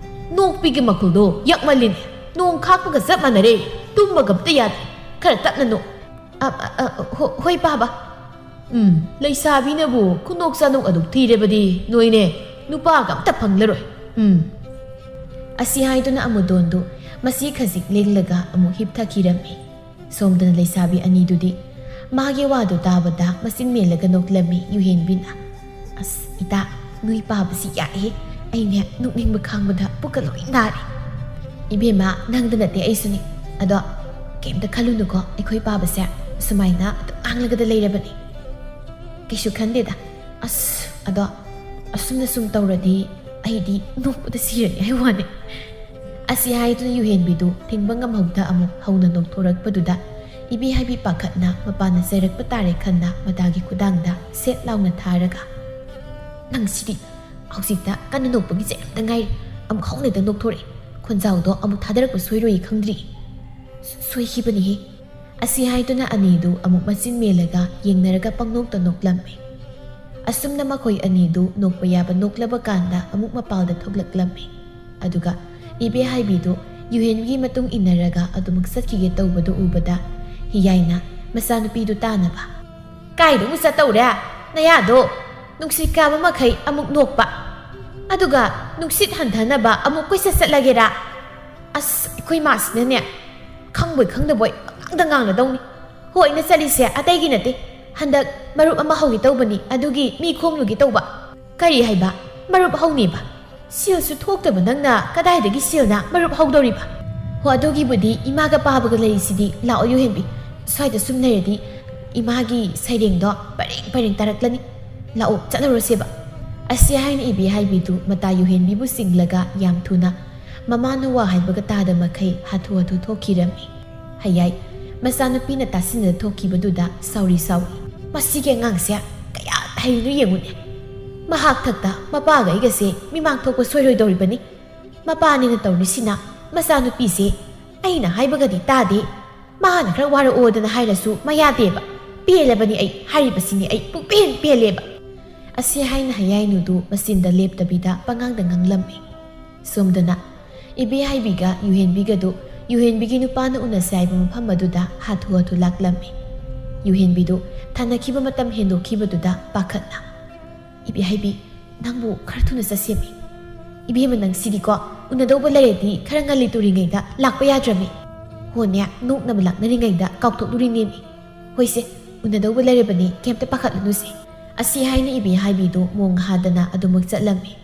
ꯅꯣꯛꯄꯤꯒꯤ ꯃꯈꯣꯜꯗꯣ ꯌꯛꯃꯜꯂꯤꯅꯦ꯫ ꯅꯣꯡ ꯈꯥꯛꯄꯒ ꯆꯞ ꯃꯥꯟꯅꯔꯦ꯫ ꯇꯨꯝꯕꯒ ꯑꯝꯇ ꯌꯥꯗꯦ꯫ ꯈꯔ ꯇꯞꯅ ꯅꯣꯛ꯫ "ꯑ, ꯑ, ꯑ, ꯍꯣ-, ꯍꯣꯏ, ꯄꯥꯕ꯫" "ꯎꯝ, ꯂꯩꯁꯥꯕꯤꯅꯕꯨ ꯈꯨꯅꯣꯛ ꯆꯥꯅꯣꯛ ꯑꯗꯨꯛ ꯊꯤꯔꯕꯗꯤ ꯅꯣꯏꯅꯦ ꯅꯨꯄꯥꯒ ꯑꯝꯇ ꯐꯪꯂꯔꯣꯏ꯫ ꯎꯝ꯫" ꯑꯁꯤ ꯍꯥꯏꯗꯨꯅ ꯑꯃꯨꯗꯣꯟꯗꯨ ꯃꯁꯤ ꯈꯖꯤꯛ ꯂꯦꯡꯂꯒ ꯑꯃꯨꯛ ꯍꯤꯞꯊꯈꯤꯔꯝꯃꯤ꯫ ꯁꯣꯝꯗꯅ ꯂꯩꯁꯥꯕꯤ ꯑꯅꯤꯗꯨꯗꯤ ꯃꯥꯒꯤ ꯋꯥꯗꯨ ꯇꯥꯕꯗ ꯃꯆꯤꯟ ꯃꯦꯜꯂꯒ ꯅꯣꯛꯂꯝꯃꯤ ꯌꯨꯍꯦꯟꯕꯤꯅ꯫ "ꯑꯁ, ꯏꯇꯥ, ꯅꯣꯏ ꯄꯥꯕꯁꯤ ꯌꯥꯏꯍꯦ꯫ ꯑꯩꯅꯦ ꯅꯣꯛꯅꯤꯡꯕ ꯈꯥꯡꯕꯗ ꯄꯨꯛꯀ ꯂꯣꯏ ꯅꯥꯔꯦ꯫" "ꯏꯕꯦꯝꯃ, ꯅꯪꯗ ꯅꯠꯇꯦ, ꯑꯩꯁꯨꯅꯤ꯫ ꯑꯗꯣ ꯀꯩꯝꯇ ꯈꯜꯂꯨꯅꯨꯀꯣ, ꯑꯩꯈꯣꯏ ꯄꯥꯕꯁꯦ ꯁꯨꯃꯥꯏꯅ ꯑꯗꯨꯝ ꯉꯥꯡꯂꯒꯗ ꯂꯩꯔꯕꯅꯤ꯫ ꯀꯩꯁꯨ ꯈꯟꯗꯦꯗ꯫ ꯑꯁ, ꯑꯗꯣ ꯑꯁꯨꯝꯅ ꯁꯨꯝ ꯇꯧꯔꯗꯤ ꯑꯩꯗꯤ ꯅꯣꯛꯄꯗ ꯁꯤꯔꯅꯤ ꯍꯥꯏ ꯋꯥꯅꯤ꯫" ꯑꯁꯤ ꯍꯥꯏꯗꯨꯅ ꯌꯨꯍꯦꯟꯕꯤꯗꯨ ꯊꯤꯡꯕ ꯉꯝꯍꯧꯗ ꯑꯃꯨꯛ ꯍꯧꯅ ꯅꯣꯛꯊꯣꯔꯛꯄꯗꯨꯗ ꯏꯕꯦ ꯍꯥꯏꯕꯤ ꯄꯥꯈꯠꯅ ꯃꯄꯥꯟꯅ ꯆꯩꯔꯛꯄ ꯇꯥꯔꯦ ꯈꯟꯅ ꯃꯇꯥꯒꯤ ꯈꯨꯗꯥꯡꯗ ꯁꯦꯠ ꯂꯥꯎꯅ ꯊꯥꯔꯒ, "ꯅꯪꯁꯤꯗꯤ ꯍꯧꯖꯤꯛꯇ ꯀꯟꯅ ꯅꯣꯛꯄꯒꯤ ꯆꯩꯔꯛꯇ ꯉꯥꯏꯔꯤ, ꯑꯃꯨꯛ ꯍꯧꯅꯗ ꯅꯣꯛꯊꯣꯔꯛꯑꯦ꯫ ꯈꯣꯟꯖꯥꯎꯗꯣ ꯑꯃꯨꯛ ꯊꯥꯗꯔꯛꯄ ꯁꯣꯏꯔꯣꯏ ꯈꯪꯗ꯭ꯔꯤ꯫ ꯁꯣꯏꯈꯤꯕꯅꯤꯍꯦ꯫" ꯑꯁꯤ ꯍꯥꯏꯗꯨꯅ ꯑꯅꯤꯗꯨ ꯑꯃꯨꯛ ꯃꯆꯤꯟ ꯃꯦꯜꯂꯒ ꯌꯦꯡꯅꯔꯒ ꯄꯪꯅꯣꯛꯇ ꯅꯣꯛꯂꯝꯃꯤ꯫ ꯑꯁꯨꯝꯅ ꯃꯈꯣꯏ ꯑꯅꯤꯗꯨ ꯅꯣꯛꯄ ꯌꯥꯕ ꯅꯣꯛꯂꯕ ꯀꯥꯟꯗ ꯑꯃꯨꯛ ꯃꯄꯥꯜꯗ ꯊꯣꯛꯂꯛꯂꯝꯃꯤ꯫ ꯑꯗꯨꯒ ꯏꯕꯦ ꯍꯥꯏꯕꯤꯗꯨ ꯌꯨꯍꯦꯟꯒꯤ ꯃꯇꯨꯡ ꯏꯟꯅꯔꯒ ꯑꯗꯨꯃꯛ ꯆꯠꯈꯤꯒꯦ ꯇꯧꯕꯗꯨ ꯎꯕꯗ ꯍꯤꯌꯥꯏꯅ ꯃꯆꯥꯅꯨꯄꯤꯗꯨ ꯇꯥꯅꯕ, "ꯀꯥꯏꯗ ꯑꯃꯨꯛ ꯆꯠꯇꯧꯔꯦ? ꯅꯌꯥꯗꯣ ꯅꯨꯡꯁꯤꯠ ꯀꯥꯕ ꯃꯈꯩ ꯑꯃꯨꯛ ꯅꯣꯛꯄ, ꯑꯗꯨꯒ ꯅꯨꯡꯁꯤꯠ ꯍꯟꯊꯅꯕ ꯑꯃꯨꯛ ꯀꯣꯏꯆꯠ ꯆꯠꯂꯒꯦꯔꯥ? ꯑꯁ, ꯑꯩꯈꯣꯏ ꯃꯥꯁꯤꯅꯅꯦ, ꯈꯪꯕꯣꯏ ꯈꯪꯗꯕꯣꯏ ꯄꯉꯥꯡꯗ ꯉꯥꯡꯂꯗꯧꯅꯤ꯫ ꯍꯣꯏꯅ ꯆꯠꯂꯤꯁꯦ ꯑꯇꯩꯒꯤ ꯅꯠꯇꯦ, ꯍꯟꯗꯛ ꯃꯔꯨꯞ ꯑꯃ ꯍꯧꯒꯦ ꯇꯧꯕꯅꯤ, ꯑꯗꯨꯒꯤ ꯃꯤ ꯈꯣꯝꯂꯨꯒꯦ ꯇꯧꯕ꯫" "ꯀꯔꯤ ꯍꯥꯏꯕ? ꯃꯔꯨꯞ ꯍꯧꯅꯦꯕ? ꯁꯦꯜꯁꯨ ꯊꯣꯛꯇꯕ ꯅꯪꯅ ꯀꯗꯥꯏꯗꯒꯤ ꯁꯦꯜꯅ ꯃꯔꯨꯞ ꯍꯧꯗꯧꯔꯤꯕ?" "ꯍꯣ, ꯑꯗꯨꯒꯤꯕꯨꯗꯤ ꯏꯃꯥꯒ ꯄꯥꯕꯒ ꯂꯩꯔꯤꯁꯤꯗꯤ꯫ ꯂꯥꯛꯑꯣ ꯌꯨꯍꯦꯟꯕꯤ, ꯁ꯭ꯋꯥꯏꯗ ꯁꯨꯝ ꯂꯩꯔꯗꯤ ꯏꯃꯥꯒꯤ ꯁꯩꯔꯦꯡꯗꯣ ꯄꯔꯦꯡ ꯄꯔꯦꯡ ꯇꯥꯔꯛꯂꯅꯤ꯫ ꯂꯥꯛꯑꯣ, ꯆꯠꯂꯨꯔꯁꯦꯕ꯫" ꯑꯁꯤ ꯍꯥꯏꯅ ꯏꯕꯦ ꯍꯥꯏꯕꯤꯗꯨ ꯃꯇꯥ ꯌꯨꯍꯦꯟꯕꯤꯕꯨ ꯆꯤꯡꯂꯒ ꯌꯥꯝ ꯊꯨꯅ ꯃꯃꯥꯅ ꯋꯥ ꯍꯥꯏꯕꯒ ꯇꯥꯗ ꯃꯈꯩ ꯍꯥꯊꯨ ꯍꯥꯊꯨ ꯊꯣꯛꯈꯤꯔꯝꯃꯤ꯫ ꯍꯌꯥꯏ ꯃꯆꯥꯅꯨꯄꯤꯅ ꯇꯥꯁꯤꯟꯅꯗ ꯊꯣꯛꯈꯤꯕꯗꯨꯗ ꯁꯥꯎꯔꯤ ꯁꯥꯎꯔꯤ, "ꯃꯁꯤꯒꯤ ꯑꯉꯥꯡꯁꯦ ꯀꯌꯥ ꯍꯩꯔꯤꯅꯣ ꯌꯦꯡꯉꯨꯅꯦ꯫ ꯃꯍꯥꯛ ꯊꯛꯇ ꯃꯄꯥꯒ ꯑꯩꯒꯁꯦ ꯃꯤꯃꯥꯡ ꯊꯣꯛꯄ ꯁꯣꯏꯔꯣꯏꯗꯧꯔꯤꯕꯅꯤ꯫ ꯃꯄꯥꯅꯤꯅ ꯇꯧꯔꯤꯁꯤꯅ ꯃꯆꯥꯅꯨꯄꯤꯁꯦ ꯑꯩꯅ ꯍꯥꯏꯕꯒꯗꯤ ꯇꯥꯗꯦ꯫ ꯃꯥꯅ ꯈꯔ ꯋꯥꯔꯛꯑꯣꯗꯅ ꯍꯥꯏꯔꯁꯨ ꯃꯌꯥꯗꯦꯕ꯫ ꯄꯦꯜꯂꯕꯅꯤ ꯑꯩ, ꯍꯥꯏꯔꯤꯕꯁꯤꯅꯤ ꯑꯩ, ꯄꯨꯡꯄꯦꯟ ꯄꯦꯜꯂꯦꯕ꯫" ꯑꯁꯤ ꯍꯥꯏꯅ ꯍꯌꯥꯏꯅꯨꯗꯨ ꯃꯆꯤꯟꯗ ꯂꯦꯞꯇꯕꯤꯗ ꯄꯉꯥꯡꯗ ꯉꯥꯡꯂꯝꯃꯤ꯫ ꯁꯣꯝꯗꯅ ꯏꯕꯦꯍꯥꯏꯕꯤꯒ ꯌꯨꯍꯦꯟꯕꯤꯒꯗꯨ ꯌꯨꯍꯦꯟꯕꯤꯒꯤ ꯅꯨꯄꯥꯅ ꯎꯅꯁꯦ ꯍꯥꯏꯕ ꯃꯐꯝ ꯑꯗꯨꯗ ꯍꯥꯊꯨ ꯍꯥꯊꯨ ꯂꯥꯛꯂꯝꯃꯤ꯫ ꯌꯨꯍꯦꯟꯕꯤꯗꯨ ꯊꯥꯅꯈꯤꯕ ꯃꯇꯝ ꯍꯦꯟꯗꯣꯛꯈꯤꯕꯗꯨꯗ ꯄꯥꯈꯠꯅ, "ꯏꯕꯦꯍꯥꯏꯕꯤ, ꯅꯪꯕꯨ ꯈꯔ ꯊꯨꯅ ꯆꯠꯁꯦꯃꯤ꯫ ꯏꯕꯦꯝꯃ, ꯅꯪ ꯁꯤꯗꯤꯀꯣ, ꯎꯅꯗꯧꯕ ꯂꯩꯔꯗꯤ ꯈꯔ ꯉꯜꯂꯤ ꯇꯨꯔꯤꯉꯩꯗ ꯂꯥꯛꯄ ꯌꯥꯗ꯭ꯔꯃꯤ? ꯍꯣꯅꯦ, ꯅꯣꯛꯅꯕ ꯂꯥꯛꯅꯔꯤꯉꯩꯗ ꯀꯥꯎꯊꯣꯛꯂꯨꯔꯤꯅꯦꯃꯤ꯫ ꯍꯣꯏꯁꯦ, ꯎꯅꯗꯧꯕ ꯂꯩꯔꯕꯅꯤ, ꯀꯩꯝꯇ ꯄꯥꯈꯠꯂꯨꯅꯨꯁꯦ"꯫ ꯑꯁꯤ ꯍꯥꯏꯅ ꯏꯕꯦꯍꯥꯏꯕꯤꯗꯨ ꯃꯣꯡ ꯍꯥꯗꯅ ꯑꯗꯨꯃꯛ ꯆꯠꯂꯝꯃꯤ꯫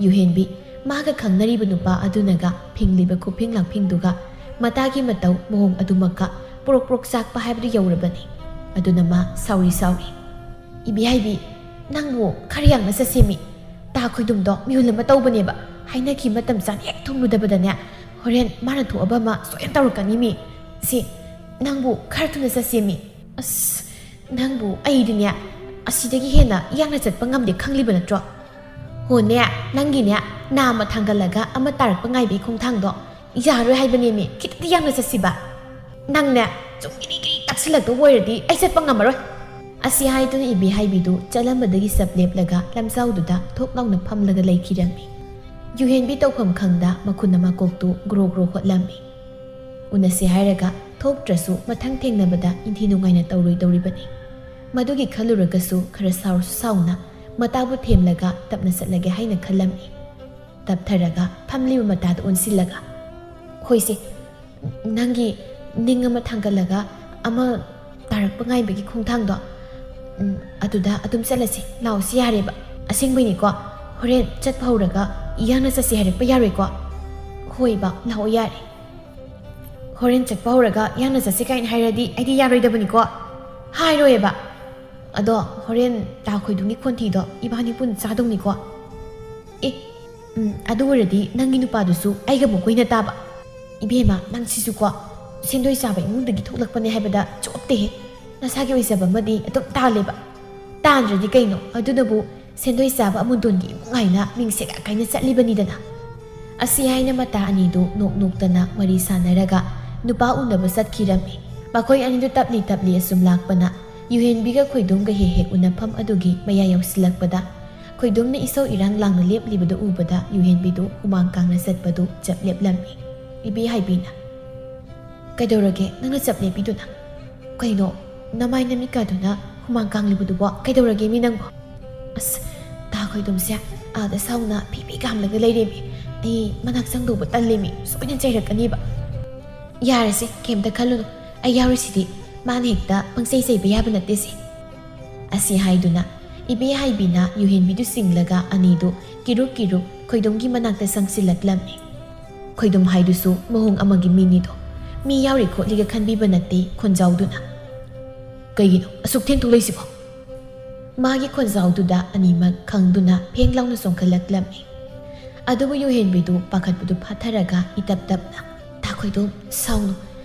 ꯌꯨꯍꯦꯟꯕꯤ ꯃꯥꯒ ꯈꯪꯅꯔꯤꯕ ꯅꯨꯄꯥ ꯑꯗꯨꯅꯒ ꯐꯤꯡꯂꯤꯕ ꯈꯨꯐꯤꯡ ꯂꯥꯛꯐꯤꯡꯗꯨꯒ ꯃꯇꯥꯒꯤ ꯃꯇꯧ ꯃꯑꯣꯡ ꯑꯗꯨꯃꯛꯀ ꯄ꯭ꯔꯣꯛ ꯄ꯭ꯔꯣꯛ ꯆꯥꯛꯄ ꯍꯥꯏꯕꯗꯨ ꯌꯧꯔꯕꯅꯤ꯫ ꯑꯗꯨꯅ ꯃꯥ ꯁꯥꯎꯔꯤ ꯁꯥꯎꯔꯤ, "ꯏꯕꯦꯍꯥꯏꯕꯤ, ꯅꯪꯕꯨ ꯈꯔ ꯌꯥꯡꯅ ꯆꯠꯁꯦꯃꯤ꯫ ꯇꯥ ꯈꯣꯏꯗꯨꯝꯗꯣ ꯃꯤꯍꯨꯜ ꯑꯃ ꯇꯧꯕꯅꯦꯕ꯫ ꯍꯥꯏꯅꯈꯤ ꯃꯇꯝ ꯆꯥꯅ ꯍꯦꯛ ꯊꯨꯡꯂꯨꯗꯕꯗꯅꯦ, ꯍꯣꯔꯦꯟ ꯃꯥꯅ ꯊꯣꯛꯑꯕ ꯑꯃ ꯁꯣꯏꯅ ꯇꯧꯔꯛꯀꯅꯤꯃꯤ꯫ ꯁꯤ, ꯅꯪꯕꯨ ꯈꯔ ꯊꯨꯅ ꯆꯠꯁꯦꯃꯤ"꯫ "ꯑꯁ, ꯅꯪꯕꯨ ꯑꯩꯗꯤꯅꯦ ꯑꯁꯤꯗꯒꯤ ꯍꯦꯟꯅ ꯌꯥꯡꯅ ꯆꯠꯄ ꯉꯝꯗꯦ, ꯈꯪꯂꯤꯕ ꯅꯠꯇ꯭ꯔꯣ? ꯍꯣꯅꯦ, ꯅꯪꯒꯤꯅꯦ ꯅꯥꯝꯃ ꯊꯥꯡꯒꯠꯂꯒ ꯑꯃ ꯇꯥꯔꯛꯄ ꯉꯥꯏꯕꯒꯤ ꯈꯣꯡꯊꯥꯡꯗꯣ ꯌꯥꯔꯣꯏ ꯍꯥꯏꯕꯅꯦꯃꯤ, ꯈꯤꯇꯪꯗꯤ ꯌꯥꯡꯅ ꯆꯠꯁꯤꯕ꯫ ꯅꯪꯅꯦ ꯁꯨꯝ ꯒꯤꯔꯤ ꯒꯤꯔꯤ ꯇꯛꯁꯤꯜꯂꯛꯇꯧꯕ ꯑꯣꯏꯔꯗꯤ ꯑꯩ ꯆꯠꯄ ꯉꯝꯃꯔꯣꯏ"꯫ ꯑꯁꯤ ꯍꯥꯏꯗꯨꯅ ꯏꯕꯦꯍꯥꯏꯕꯤꯗꯨ ꯆꯠꯂꯝꯕꯗꯒꯤ ꯆꯞ ꯂꯦꯞꯂꯒ ꯂꯝꯖꯥꯎꯗꯨꯗ ꯊꯣꯛ ꯂꯥꯎꯅ ꯐꯝꯂꯒ ꯂꯩꯈꯤꯔꯝꯃꯤ꯫ ꯌꯨꯍꯦꯟꯕꯤ ꯇꯧꯐꯝ ꯈꯪꯗ ꯃꯈꯨꯟ ꯑꯃꯀꯣꯛꯇꯨ ꯒ꯭ꯔꯣ ꯒ꯭ꯔꯣ ꯍꯣꯠꯂꯝꯃꯤ꯫ ꯎꯅꯁꯦ ꯍꯥꯏꯔꯒ ꯊꯣꯛꯇ꯭ꯔꯁꯨ ꯃꯊꯪ ꯊꯦꯡꯅꯕꯗ ꯏꯟꯊꯤ ꯅꯨꯡꯉꯥꯏꯅ ꯇꯧꯔꯣꯏꯗꯧꯔꯤꯕꯅꯤ꯫ ꯃꯗꯨꯒꯤ ꯈꯜꯂꯨꯔꯒꯁꯨ ꯈꯔ ꯁꯥꯎꯔꯁꯨ ꯁꯥꯎꯅ ꯃꯇꯥꯕꯨ ꯊꯦꯝꯂꯒ ꯇꯞꯅ ꯆꯠꯂꯒꯦ ꯍꯥꯏꯅ ꯈꯜꯂꯝꯃꯤ꯫ ꯇꯞꯊꯔꯒ ꯐꯝꯂꯤꯕ ꯃꯇꯥꯗ ꯑꯣꯟꯁꯤꯜꯂꯒ, "ꯍꯣꯏꯁꯦ, ꯅꯪꯒꯤ ꯅꯤꯡ ꯑꯃ ꯊꯥꯡꯒꯠꯂꯒ ꯑꯃ ꯇꯥꯔꯛꯄ ꯉꯥꯏꯕꯒꯤ ꯈꯣꯡꯊꯥꯡꯗꯣ, ꯎꯝ, ꯑꯗꯨꯗ ꯑꯗꯨꯝ ꯆꯠꯂꯁꯤ, ꯂꯥꯛꯑꯣꯁꯤ ꯌꯥꯔꯦꯕ꯫ ꯑꯁꯦꯡꯕꯩꯅꯤꯀꯣ, ꯍꯣꯔꯦꯟ ꯆꯠꯄ ꯍꯧꯔꯒ ꯌꯥꯡꯅ ꯆꯠꯁꯤ ꯍꯥꯏꯔꯛꯄ ꯌꯥꯔꯣꯏꯀꯣ?" "ꯍꯣꯏꯕ, ꯂꯥꯛꯑꯣ ꯌꯥꯔꯦ꯫ ꯍꯣꯔꯦꯟ ꯆꯠꯄ ꯍꯧꯔꯒ ꯌꯥꯡꯅ ꯆꯠꯁꯤ ꯀꯥꯏꯅ ꯍꯥꯏꯔꯗꯤ ꯑꯩꯗꯤ ꯌꯥꯔꯣꯏꯗꯕꯅꯤꯀꯣ?" "ꯍꯥꯏꯔꯣꯏꯕ꯫ ꯑꯗꯣ ꯍꯣꯔꯦꯟ ꯇꯥ ꯈꯣꯏꯗꯨꯝꯒꯤ ꯈꯣꯟꯊꯤꯗꯣ ꯏꯕꯥꯅꯤ ꯄꯨꯟꯅ ꯆꯥꯗꯧꯅꯤꯀꯣ?" "ꯑꯦ, ꯎꯝ, ꯑꯗꯨ ꯑꯣꯏꯔꯗꯤ ꯅꯪꯒꯤ ꯅꯨꯄꯥꯗꯨꯁꯨ ꯑꯩꯒ ꯑꯃꯨꯛ ꯀꯣꯏꯅ ꯇꯥꯕ꯫ ꯏꯕꯦꯝꯃ, ꯅꯪ ꯁꯤꯁꯨꯀꯣ, ꯁꯦꯟꯗꯣꯏ ꯆꯥꯕ ꯏꯃꯨꯡꯗꯒꯤ ꯊꯣꯛꯂꯛꯄꯅꯦ ꯍꯥꯏꯕꯗ ꯆꯣꯞꯇꯦꯍꯦ꯫ ꯅꯁꯥꯒꯤ ꯑꯣꯏꯖꯕ ꯑꯃꯗꯤ ꯑꯗꯨꯝ ꯇꯥꯜꯂꯦꯕ꯫ ꯇꯥꯟꯗ꯭ꯔꯗꯤ ꯀꯩꯅꯣ? ꯑꯗꯨꯅꯕꯨ ꯁꯦꯟꯗꯣꯏ ꯆꯥꯕ ꯑꯃꯨꯗꯣꯟꯒꯤ ꯏꯃꯨꯡ ꯍꯥꯏꯅ ꯃꯤꯡꯁꯦ ꯀꯥꯏꯅ ꯆꯠꯂꯤꯕꯅꯤꯗꯅ"꯫ ꯑꯁꯤ ꯍꯥꯏꯅ ꯃꯇꯥ ꯑꯅꯤꯗꯨ ꯅꯣꯛ ꯅꯣꯛꯇꯅ ꯋꯥꯔꯤ ꯁꯥꯟꯅꯔꯒ ꯅꯨꯄꯥ ꯎꯅꯕ ꯆꯠꯈꯤꯔꯝꯃꯤ꯫ ꯃꯈꯣꯏ ꯑꯅꯤꯗꯨ ꯇꯞꯂꯤ ꯇꯞꯂꯤ ꯑꯁꯨꯝ ꯂꯥꯛꯄꯅ ꯌꯨꯍꯦꯟꯕꯤꯒ ꯈꯣꯏꯗꯨꯝꯒ ꯍꯦꯛ ꯍꯦꯛ ꯎꯅꯐꯝ ꯑꯗꯨꯒꯤ ꯃꯌꯥ ꯌꯧꯁꯤꯜꯂꯛꯄꯗ ꯈꯣꯏꯗꯨꯝꯅ ꯏꯁꯧ ꯏꯔꯥꯡ ꯂꯥꯡꯅ ꯂꯦꯞꯂꯤꯕꯗꯨ ꯎꯕꯗ ꯌꯨꯍꯦꯟꯕꯤꯗꯨ ꯍꯨꯃꯥꯡ ꯀꯥꯡꯅ ꯆꯠꯄꯗꯨ ꯆꯞ ꯂꯦꯞꯂꯝꯃꯤ꯫ ꯏꯕꯦꯍꯥꯏꯕꯤꯅ, "ꯀꯩꯗꯧꯔꯒꯦ ꯅꯪꯅ ꯆꯞ ꯂꯦꯞꯄꯤꯗꯨꯅ? ꯀꯩꯅꯣ, ꯅꯃꯥꯏ ꯅꯃꯤꯠꯀꯥꯗꯨꯅ ꯍꯨꯃꯥꯡ ꯀꯥꯡꯂꯤꯕꯗꯨꯕꯣ ꯀꯩꯗꯧꯔꯒꯦ ꯃꯤ ꯅꯪꯕꯣ?" "ꯑꯁ, ꯇꯥ ꯈꯣꯏꯗꯨꯝꯁꯦ ꯑꯥꯗ ꯁꯥꯎꯅ ꯐꯤ ꯐꯤ ꯀꯥꯝꯂꯒ ꯂꯩꯔꯦꯃꯤ꯫ ꯑꯩ ꯃꯅꯥꯛ ꯆꯪꯗꯧꯕ ꯇꯜꯂꯦꯃꯤ, ꯁꯣꯏꯗꯅ ꯆꯩꯔꯛꯀꯅꯤꯕ꯫" "ꯌꯥꯔꯦꯁꯦ, ꯀꯩꯝꯇ ꯈꯜꯂꯨꯅꯨ, ꯑꯩ ꯌꯥꯎꯔꯤꯁꯤꯗꯤ꯫ ꯃꯥꯅ ꯍꯦꯛꯇ ꯄꯪꯆꯩ ꯆꯩꯕ ꯌꯥꯕ ꯅꯠꯇꯦꯁꯦ꯫" ꯑꯁꯤ ꯍꯥꯏꯗꯨꯅ ꯏꯕꯦꯍꯥꯏꯕꯤꯅ ꯌꯨꯍꯦꯟꯕꯤꯗꯨ ꯆꯤꯡꯂꯒ ꯑꯅꯤꯗꯨ ꯀꯤꯔꯨꯛ ꯀꯤꯔꯨꯛ ꯈꯣꯏꯗꯨꯝꯒꯤ ꯃꯅꯥꯛꯇ ꯆꯪꯁꯤꯜꯂꯛꯂꯝꯃꯤ꯫ ꯈꯣꯏꯗꯨꯝ ꯍꯥꯏꯗꯨꯁꯨ ꯃꯑꯣꯡ ꯑꯃꯒꯤ ꯃꯤꯅꯤꯗꯣ, ꯃꯤ ꯌꯥꯎꯔꯤ ꯈꯣꯠꯂꯤꯒ ꯈꯟꯕꯤꯕ ꯅꯠꯇꯦ ꯈꯣꯟꯖꯥꯎꯗꯨꯅ꯫ "ꯀꯩꯒꯤꯅꯣ ꯑꯁꯨꯛ ꯊꯦꯡ ꯊꯣꯛꯂꯛꯏꯁꯤꯕꯣ?" ꯃꯥꯒꯤ ꯈꯣꯟꯖꯥꯎꯗꯨꯗ ꯑꯅꯤꯃꯛ ꯈꯪꯗꯨꯅ ꯐꯦꯡ ꯂꯥꯎꯅ ꯆꯣꯡꯈꯠꯂꯛꯂꯝꯃꯤ꯫ ꯑꯗꯨꯕꯨ ꯌꯨꯍꯦꯟꯕꯤꯗꯨ ꯄꯥꯈꯠꯄꯗꯨ ꯐꯥꯊꯔꯒ ꯏꯇꯞ ꯇꯞꯅ, "ꯇꯥ ꯈꯣꯏꯗꯨꯝ, ꯁꯥꯎꯅꯨ꯫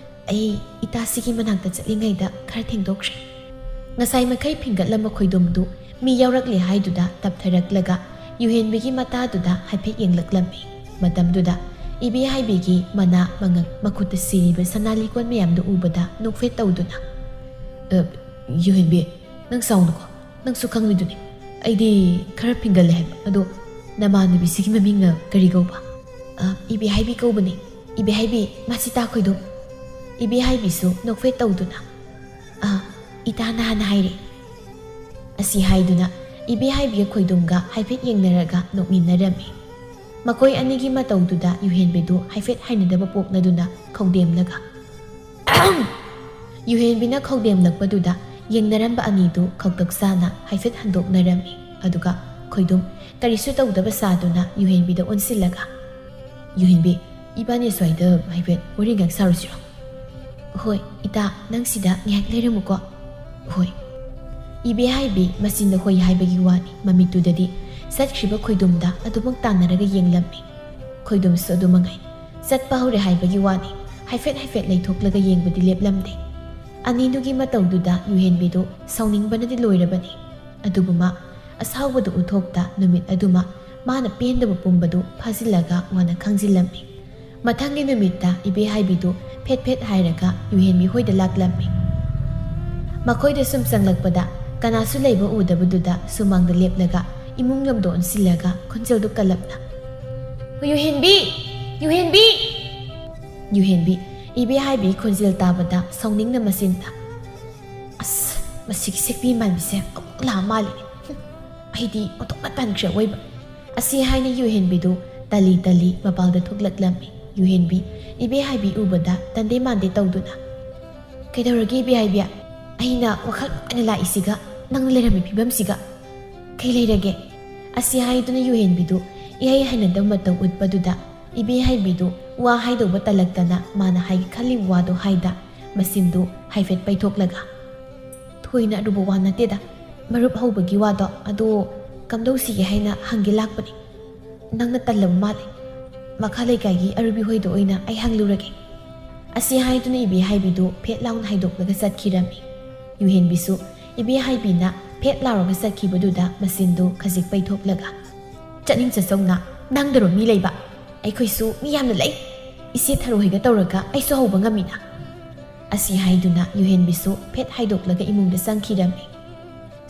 ꯑꯩ ꯏꯇꯥꯁꯤꯒꯤ ꯃꯅꯥꯛꯇ ꯆꯠꯂꯤꯉꯩꯗ ꯈꯔ ꯊꯦꯡꯗꯣꯛꯈ꯭ꯔꯦ꯫" ꯉꯁꯥꯏ ꯃꯈꯩ ꯐꯤꯡꯒꯠꯂꯝꯕ ꯈꯣꯏꯗꯨꯝꯗꯨ ꯃꯤ ꯌꯥꯎꯔꯛꯂꯦ ꯍꯥꯏꯗꯨꯗ ꯇꯞꯊꯔꯛꯂꯒ ꯌꯨꯍꯦꯟꯕꯤꯒꯤ ꯃꯇꯥꯗꯨꯗ ꯍꯥꯏꯐꯦꯠ ꯌꯦꯡꯂꯛꯂꯝꯃꯤ꯫ ꯃꯇꯝꯗꯨꯗ ꯏꯕꯦꯍꯥꯏꯕꯤꯒꯤ ꯃꯅꯥ ꯃꯉꯛ ꯃꯈꯨꯠꯇ ꯁꯤꯔꯤꯕ ꯁꯅꯥ ꯂꯤꯛꯀꯣꯟ ꯃꯌꯥꯝꯗꯨ ꯎꯕꯗ ꯅꯣꯛꯐꯦꯠ ꯇꯧꯗꯨꯅ, "ꯑ, ꯌꯨꯍꯦꯟꯕꯤ, ꯅꯪ ꯁꯥꯎꯅꯨꯀꯣ꯫ ꯅꯪꯁꯨ ꯈꯪꯂꯤꯗꯨꯅꯤ, ꯑꯩꯗꯤ ꯈꯔ ꯐꯤꯡꯒꯜꯂꯦ ꯍꯥꯏꯕ꯫ ꯑꯗꯣ ꯅꯃꯥꯟꯅꯕꯤꯁꯤꯒꯤ ꯃꯃꯤꯡꯅ ꯀꯔꯤ ꯀꯧꯕ?" "ꯑ, ꯏꯕꯦꯍꯥꯏꯕꯤ ꯀꯧꯕꯅꯤ꯫ ꯏꯕꯦꯍꯥꯏꯕꯤ, ꯃꯁꯤ ꯇꯥ ꯈꯣꯏꯗꯨꯝ꯫" ꯏꯕꯦꯍꯥꯏꯕꯤꯁꯨ ꯅꯣꯛꯐꯦꯠ ꯇꯧꯗꯨꯅ, "ꯑ, ꯏꯇꯥꯅ ꯍꯥꯟꯅ ꯍꯥꯏꯔꯦ꯫" ꯑꯁꯤ ꯍꯥꯏꯗꯨꯅ ꯏꯕꯦꯍꯥꯏꯕꯤꯒ ꯈꯣꯏꯗꯨꯝꯒ ꯍꯥꯏꯐꯦꯠ ꯌꯦꯡꯅꯔꯒ ꯅꯣꯛꯃꯤꯟꯅꯔꯝꯃꯤ꯫ ꯃꯈꯣꯏ ꯑꯅꯤꯒꯤ ꯃꯇꯧꯗꯨꯗ ꯌꯨꯍꯦꯟꯕꯤꯗꯨ ꯍꯥꯏꯐꯦꯠ ꯍꯩꯅꯗꯕ ꯄꯣꯛꯅꯗꯨꯅ ꯈꯧꯗꯦꯝꯂꯒ, ꯌꯨꯍꯦꯟꯕꯤꯅ ꯈꯧꯗꯦꯝꯂꯛꯄꯗꯨꯗ ꯌꯦꯡꯅꯔꯝꯕ ꯑꯅꯤꯗꯨ ꯈꯧꯇꯛ ꯆꯥꯅ ꯍꯥꯏꯐꯦꯠ ꯍꯟꯗꯣꯛꯅꯔꯝꯃꯤ꯫ ꯑꯗꯨꯒ ꯈꯣꯏꯗꯨꯝ ꯀꯔꯤꯁꯨ ꯇꯧꯗꯕ ꯁꯥꯗꯨꯅ ꯌꯨꯍꯦꯟꯕꯤꯗ ꯑꯣꯟꯁꯤꯜꯂꯒ, "ꯌꯨꯍꯦꯟꯕꯤ, ꯏꯕꯥꯅꯤ ꯁ꯭ꯋꯥꯏꯗ ꯍꯥꯏꯐꯦꯠ ꯋꯥꯔꯤ ꯉꯥꯏꯍꯥꯛ ꯁꯥꯔꯨꯁꯤꯔꯣ?" "ꯍꯣꯏ, ꯏꯇꯥ, ꯅꯪ ꯁꯤꯗ ꯉꯥꯏꯍꯥꯛ ꯂꯩꯔꯝꯃꯨꯀꯣ꯫" "ꯍꯣꯏ꯫" ꯏꯕꯦꯍꯥꯏꯕꯤ ꯃꯆꯤꯟꯗ ꯍꯣꯏ ꯍꯥꯏꯕꯒꯤ ꯋꯥꯅꯤ, ꯃꯃꯤꯠꯇꯨꯗꯗꯤ ꯆꯠꯈ꯭ꯔꯤꯕ ꯈꯣꯏꯗꯨꯝꯗ ꯑꯗꯨꯃꯛ ꯇꯥꯟꯅꯔꯒ ꯌꯦꯡꯂꯝꯃꯤ꯫ ꯈꯣꯏꯗꯨꯝꯁꯨ ꯑꯗꯨ ꯃꯉꯥꯏ꯫ ꯆꯠꯄ ꯍꯧꯔꯦ ꯍꯥꯏꯕꯒꯤ ꯋꯥꯅꯤ, ꯍꯥꯏꯐꯦꯠ ꯍꯥꯏꯐꯦꯠ ꯂꯩꯊꯣꯛꯂꯒ ꯌꯦꯡꯕꯗꯤ ꯂꯦꯞꯂꯝꯗꯦ꯫ ꯑꯅꯤꯗꯨꯒꯤ ꯃꯇꯧꯗꯨꯗ ꯌꯨꯍꯦꯟꯕꯤꯗꯨ ꯁꯥꯎꯅꯤꯡꯕꯅꯗꯤ ꯂꯣꯏꯔꯕꯅꯤ꯫ ꯑꯗꯨꯕꯨ ꯃꯥ ꯑꯁꯥꯎꯕꯗꯨ ꯎꯠꯊꯣꯛꯇ ꯅꯨꯃꯤꯠ ꯑꯗꯨꯃ ꯃꯥꯅ ꯄꯦꯟꯗꯕ ꯄꯨꯝꯕꯗꯨ ꯐꯥꯖꯤꯜꯂꯒ ꯋꯥꯅ ꯈꯥꯡꯖꯤꯜꯂꯝꯃꯤ꯫ ꯃꯊꯪꯒꯤ ꯅꯨꯃꯤꯠꯇ ꯏꯕꯦꯍꯥꯏꯕꯤꯗꯨ ꯐꯦꯠ ꯐꯦꯠ ꯍꯥꯏꯔꯒ ꯌꯨꯍꯦꯟꯕꯤ ꯍꯣꯏꯗ ꯂꯥꯛꯂꯝꯃꯤ꯫ ꯃꯈꯣꯏꯗ ꯁꯨꯝ ꯆꯪꯂꯛꯄꯗ ꯀꯅꯥꯁꯨ ꯂꯩꯕ ꯎꯗꯕꯗꯨꯗ ꯁꯨꯃꯥꯡꯗ ꯂꯦꯞꯂꯒ ꯏꯃꯨꯡ ꯂꯣꯝꯗ ꯑꯣꯟꯁꯤꯜꯂꯒ ꯈꯣꯟꯖꯦꯜꯗꯨ ꯀꯜꯂꯞꯅ, "ꯌꯨꯍꯦꯟꯕꯤ! ꯌꯨꯍꯦꯟꯕꯤ!" ꯌꯨꯍꯦꯟꯕꯤ ꯏꯕꯦꯍꯥꯏꯕꯤ ꯈꯣꯟꯖꯦꯜ ꯇꯥꯕꯗ ꯁꯥꯎꯅꯤꯡꯅ ꯃꯆꯤꯟꯗ, "ꯑꯁ, ꯃꯁꯤꯒꯤ ꯁꯦꯛꯄꯤ ꯃꯥꯟꯕꯤꯁꯦ ꯑꯃꯨꯛ ꯂꯥꯛꯑ ꯃꯥꯜꯂꯦ꯫ ꯍꯨꯝ, ꯑꯩꯗꯤ ꯑꯣꯟꯊꯣꯛꯅ ꯇꯟꯈ꯭ꯔꯦ ꯑꯣꯏꯕ"꯫ ꯑꯁꯤ ꯍꯥꯏꯅ ꯌꯨꯍꯦꯟꯕꯤꯗꯨ ꯇꯂꯤ ꯇꯂꯤ ꯃꯄꯥꯜꯗ ꯊꯣꯛꯂꯛꯂꯝꯃꯤ꯫ ꯌꯨꯍꯦꯟꯕꯤ ꯏꯕꯦꯍꯥꯏꯕꯤ ꯎꯕꯗ ꯇꯟꯗꯦ ꯃꯥꯟꯗꯦ ꯇꯧꯗꯨꯅ, "ꯀꯩꯗꯧꯔꯒꯦ ꯏꯕꯦꯍꯥꯏꯕꯤ? ꯑꯩꯅ ꯋꯥꯈꯜ ꯅꯨꯡꯉꯥꯏꯅ ꯂꯥꯛꯏꯁꯤꯒ ꯅꯪꯅ ꯂꯩꯔꯝꯃꯤ ꯐꯤꯕꯝꯁꯤꯒ ꯀꯩ ꯂꯩꯔꯒꯦ?" ꯑꯁꯤ ꯍꯥꯏꯗꯨꯅ ꯌꯨꯍꯦꯟꯕꯤꯗꯨ ꯏꯍꯩ ꯍꯩꯅꯗꯕ ꯃꯇꯧ ꯎꯠꯄꯗꯨꯗ ꯏꯕꯦꯍꯥꯏꯕꯤꯗꯨ ꯋꯥ ꯍꯥꯏꯗꯧꯕ ꯇꯜꯂꯛꯇꯅ ꯃꯥꯅ ꯍꯥꯏꯒꯦ ꯈꯜꯂꯤꯕ ꯋꯥꯗꯨ ꯍꯥꯏꯗ ꯃꯆꯤꯟꯗꯨ ꯍꯥꯏꯐꯦꯠ ꯄꯩꯊꯣꯛꯂꯒ, "ꯊꯣꯏꯅ ꯑꯔꯨꯕ ꯋꯥ ꯅꯠꯇꯦꯗ, ꯃꯔꯨꯞ ꯍꯧꯕꯒꯤ ꯋꯥꯗꯣ, ꯑꯗꯣ ꯀꯝꯗꯧꯁꯤꯒꯦ ꯍꯥꯏꯅ ꯍꯪꯒꯦ ꯂꯥꯛꯄꯅꯤ꯫ ꯅꯪꯅ ꯇꯜꯂꯕ ꯃꯥꯜꯂꯦ꯫ ꯃꯈꯥ ꯂꯩꯀꯥꯏꯒꯤ ꯑꯔꯨꯕꯤ ꯍꯣꯏꯗ ꯑꯣꯏꯅ ꯑꯩ ꯍꯪꯂꯨꯔꯒꯦ"꯫ ꯑꯁꯤ ꯍꯥꯏꯗꯨꯅ ꯏꯕꯦꯍꯥꯏꯕꯤꯗꯨ ꯐꯦꯠ ꯂꯥꯎꯅ ꯍꯥꯏꯗꯣꯛꯂꯒ ꯆꯠꯈꯤꯔꯝꯃꯤ꯫ ꯌꯨꯍꯦꯟꯕꯤꯁꯨ ꯏꯕꯦꯍꯥꯏꯕꯤꯅ ꯐꯦꯠ ꯂꯥꯎꯔꯒ ꯆꯠꯈꯤꯕꯗꯨꯗ ꯃꯆꯤꯟꯗꯨ ꯈꯖꯤꯛ ꯄꯩꯊꯣꯛꯂꯒ, "ꯆꯠꯅꯤꯡ ꯆꯠꯆꯧꯅ, ꯅꯪꯗꯔꯣ ꯃꯤ ꯂꯩꯕ? ꯑꯩꯈꯣꯏꯁꯨ ꯃꯤ ꯌꯥꯝꯅ ꯂꯩ꯫ ꯏꯆꯦ ꯊꯔꯣꯏꯒ ꯇꯧꯔꯒ ꯑꯩꯁꯨ ꯍꯧꯕ ꯉꯝꯃꯤꯅ"꯫ ꯑꯁꯤ ꯍꯥꯏꯗꯨꯅ ꯌꯨꯍꯦꯟꯕꯤꯁꯨ ꯐꯦꯠ ꯍꯥꯏꯗꯣꯛꯂꯒ ꯏꯃꯨꯡꯗ ꯆꯪꯈꯤꯔꯝꯃꯤ꯫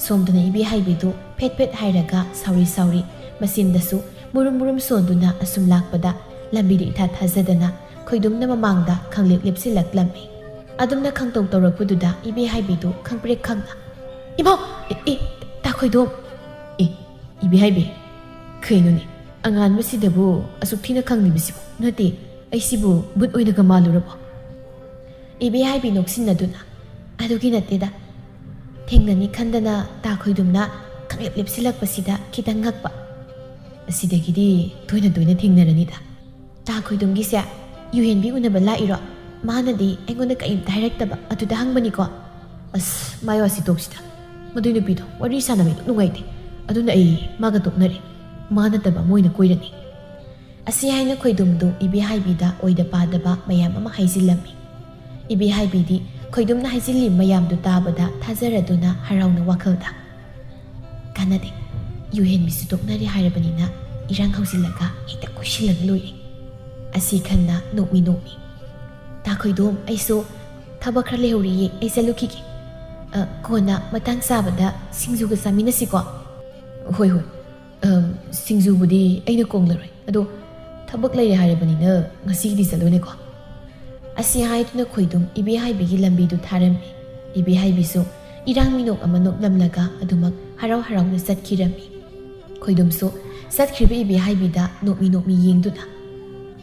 ꯁꯣꯝꯗꯅ ꯏꯕꯦꯍꯥꯏꯕꯤꯗꯨ ꯐꯦꯠ ꯐꯦꯠ ꯍꯥꯏꯔꯒ ꯁꯥꯎꯔꯤ ꯁꯥꯎꯔꯤ ꯃꯆꯤꯟꯗꯁꯨ ꯃꯨꯔꯨꯝ ꯃꯨꯔꯨꯝ ꯁꯣꯟꯗꯨꯅ ꯑꯁꯨꯝ ꯂꯥꯛꯄꯗ ꯂꯝꯕꯤꯗ ꯏꯊꯥ ꯊꯥꯖꯗꯅ ꯈꯣꯏꯗꯨꯝꯅ ꯃꯃꯥꯡꯗ ꯈꯪꯂꯦꯞ ꯂꯦꯞꯁꯤꯜꯂꯛꯂꯝꯃꯤ꯫ ꯑꯗꯨꯝꯅ ꯈꯪꯇꯧ ꯇꯧꯔꯛꯄꯗꯨꯗ ꯏꯕꯦꯍꯥꯏꯕꯤꯗꯨ ꯈꯪꯄ꯭ꯔꯦꯛ ꯈꯪꯅ, "ꯏꯃꯥ! ꯑꯦ, ꯑꯦ, ꯇꯥ ꯈꯣꯏꯗꯨꯝ!" "ꯑꯦ, ꯏꯕꯦꯍꯥꯏꯕꯤ, ꯀꯩꯅꯣꯅꯦ, ꯑꯉꯥꯟꯕꯁꯤꯗꯕꯨ ꯑꯁꯨꯛ ꯊꯤꯅ ꯈꯪꯂꯤꯕꯁꯤꯕꯨ? ꯅꯠꯇꯦ, ꯑꯩꯁꯤꯕꯨ ꯚꯨꯠ ꯑꯣꯏꯅꯒ ꯃꯥꯜꯂꯨꯔꯕꯣ?" ꯏꯕꯦꯍꯥꯏꯕꯤ ꯅꯣꯛꯁꯤꯟꯅꯗꯨꯅ, "ꯑꯗꯨꯒꯤ ꯅꯠꯇꯦꯗ, ꯊꯦꯡꯅꯅꯤ ꯈꯟꯗꯅ ꯇꯥ ꯈꯣꯏꯗꯨꯝꯅ ꯈꯪꯂꯦꯞ ꯂꯦꯞꯁꯤꯜꯂꯛꯄꯁꯤꯗ ꯈꯤꯇꯪ ꯉꯛꯄ꯫ ꯑꯁꯤꯗꯒꯤꯗꯤ ꯇꯣꯏꯅ ꯇꯣꯏꯅ ꯊꯦꯡꯅꯔꯅꯤꯗ꯫ ꯇꯥ ꯈꯣꯏꯗꯨꯝꯒꯤꯁꯦ ꯌꯨꯍꯦꯟꯕꯤ ꯎꯅꯕ ꯂꯥꯛꯏꯔꯣ? ꯃꯥꯅꯗꯤ ꯑꯩꯉꯣꯟꯗ ꯀꯔꯤꯝꯇ ꯍꯥꯏꯔꯛꯇꯕ, ꯑꯗꯨꯗ ꯍꯪꯕꯅꯤꯀꯣ"꯫ "ꯑꯁ, ꯃꯥꯏ ꯋꯥꯁꯤ ꯇꯣꯛꯁꯤꯗ꯫ ꯃꯗꯨꯏ ꯅꯨꯄꯤꯗꯣ ꯋꯥꯔꯤ ꯁꯥꯟꯅꯕ ꯌꯥꯝ ꯅꯨꯡꯉꯥꯏꯇꯦ꯫ ꯑꯗꯨꯅ ꯑꯩ ꯃꯥꯒ ꯇꯣꯛꯅꯔꯦ꯫ ꯃꯥ ꯅꯠꯇꯕ ꯑꯃ ꯑꯣꯏꯅ ꯀꯣꯏꯔꯅꯤ"꯫ ꯑꯁꯤ ꯍꯥꯏꯅ ꯈꯣꯏꯗꯨꯝꯗꯨ ꯏꯕꯦꯍꯥꯏꯕꯤꯗ ꯑꯣꯏꯗ ꯄꯥꯗꯕ ꯃꯌꯥꯝ ꯑꯃ ꯍꯥꯏꯖꯤꯜꯂꯝꯃꯤ꯫ ꯏꯕꯦꯍꯥꯏꯕꯤꯗꯤ ꯈꯣꯏꯗꯨꯝꯅ ꯍꯥꯏꯖꯤꯜꯂꯤ ꯃꯌꯥꯝꯗꯨ ꯇꯥꯕꯗ ꯊꯥꯖꯔꯗꯨꯅ ꯍꯔꯥꯎꯅ ꯋꯥꯈꯜꯗ, "ꯀꯥꯟꯅꯗꯦ, ꯌꯨꯍꯦꯟꯕꯤꯁꯨ ꯇꯣꯛꯅꯔꯦ ꯍꯥꯏꯔꯕꯅꯤꯅ ꯏꯔꯥꯡ ꯍꯧꯖꯤꯜꯂꯒ ꯍꯦꯛꯇ ꯀꯣꯏꯁꯤꯜꯂꯒ ꯂꯣꯏꯔꯦ"꯫ ꯑꯁꯤ ꯈꯟꯅ ꯅꯣꯛꯃꯤ ꯅꯣꯛꯃꯤ, "ꯇꯥ ꯈꯣꯏꯗꯨꯝ, ꯑꯩꯁꯨ ꯊꯕꯛ ꯈꯔ ꯂꯩꯍꯧꯔꯤꯌꯦ, ꯑꯩ ꯆꯠꯂꯨꯈꯤꯒꯦ꯫ ꯑ, ꯀꯣꯟꯅ ꯃꯇꯥꯡ ꯆꯥꯕꯗ ꯁꯤꯡꯖꯨꯒ ꯆꯥꯃꯤꯟꯅꯁꯤꯀꯣ"꯫ "ꯍꯣꯏ, ꯍꯣꯏ, "ꯑꯝ, ꯁꯤꯡꯖꯨꯕꯨꯗꯤ ꯑꯩꯅ ꯀꯣꯡꯂꯔꯣꯏ, ꯑꯗꯣ ꯊꯕꯛ ꯂꯩꯔꯦ ꯍꯥꯏꯔꯕꯅꯤꯅ ꯉꯁꯤꯒꯤꯗꯤ ꯆꯠꯂꯣꯅꯦꯀꯣ?" ꯑꯁꯤ ꯍꯥꯏꯗꯨꯅ ꯈꯣꯏꯗꯨꯝ ꯏꯕꯦꯍꯥꯏꯕꯤꯒꯤ ꯂꯝꯕꯤꯗꯨ ꯊꯥꯔꯝꯃꯤ꯫ ꯏꯕꯦꯍꯥꯏꯕꯤꯁꯨ ꯏꯔꯥꯡ ꯃꯤꯅꯣꯛ ꯑꯃ ꯅꯣꯛꯂꯝꯂꯒ ꯑꯗꯨꯃꯛ ꯍꯔꯥꯎ ꯍꯔꯥꯎꯅ ꯆꯠꯈꯤꯔꯝꯃꯤ꯫ ꯈꯣꯏꯗꯨꯝꯁꯨ ꯆꯠꯈ꯭ꯔꯤꯕ ꯏꯕꯦꯍꯥꯏꯕꯤꯗ ꯅꯣꯛꯃꯤ ꯅꯣꯛꯃꯤ ꯌꯦꯡꯗꯨꯅ,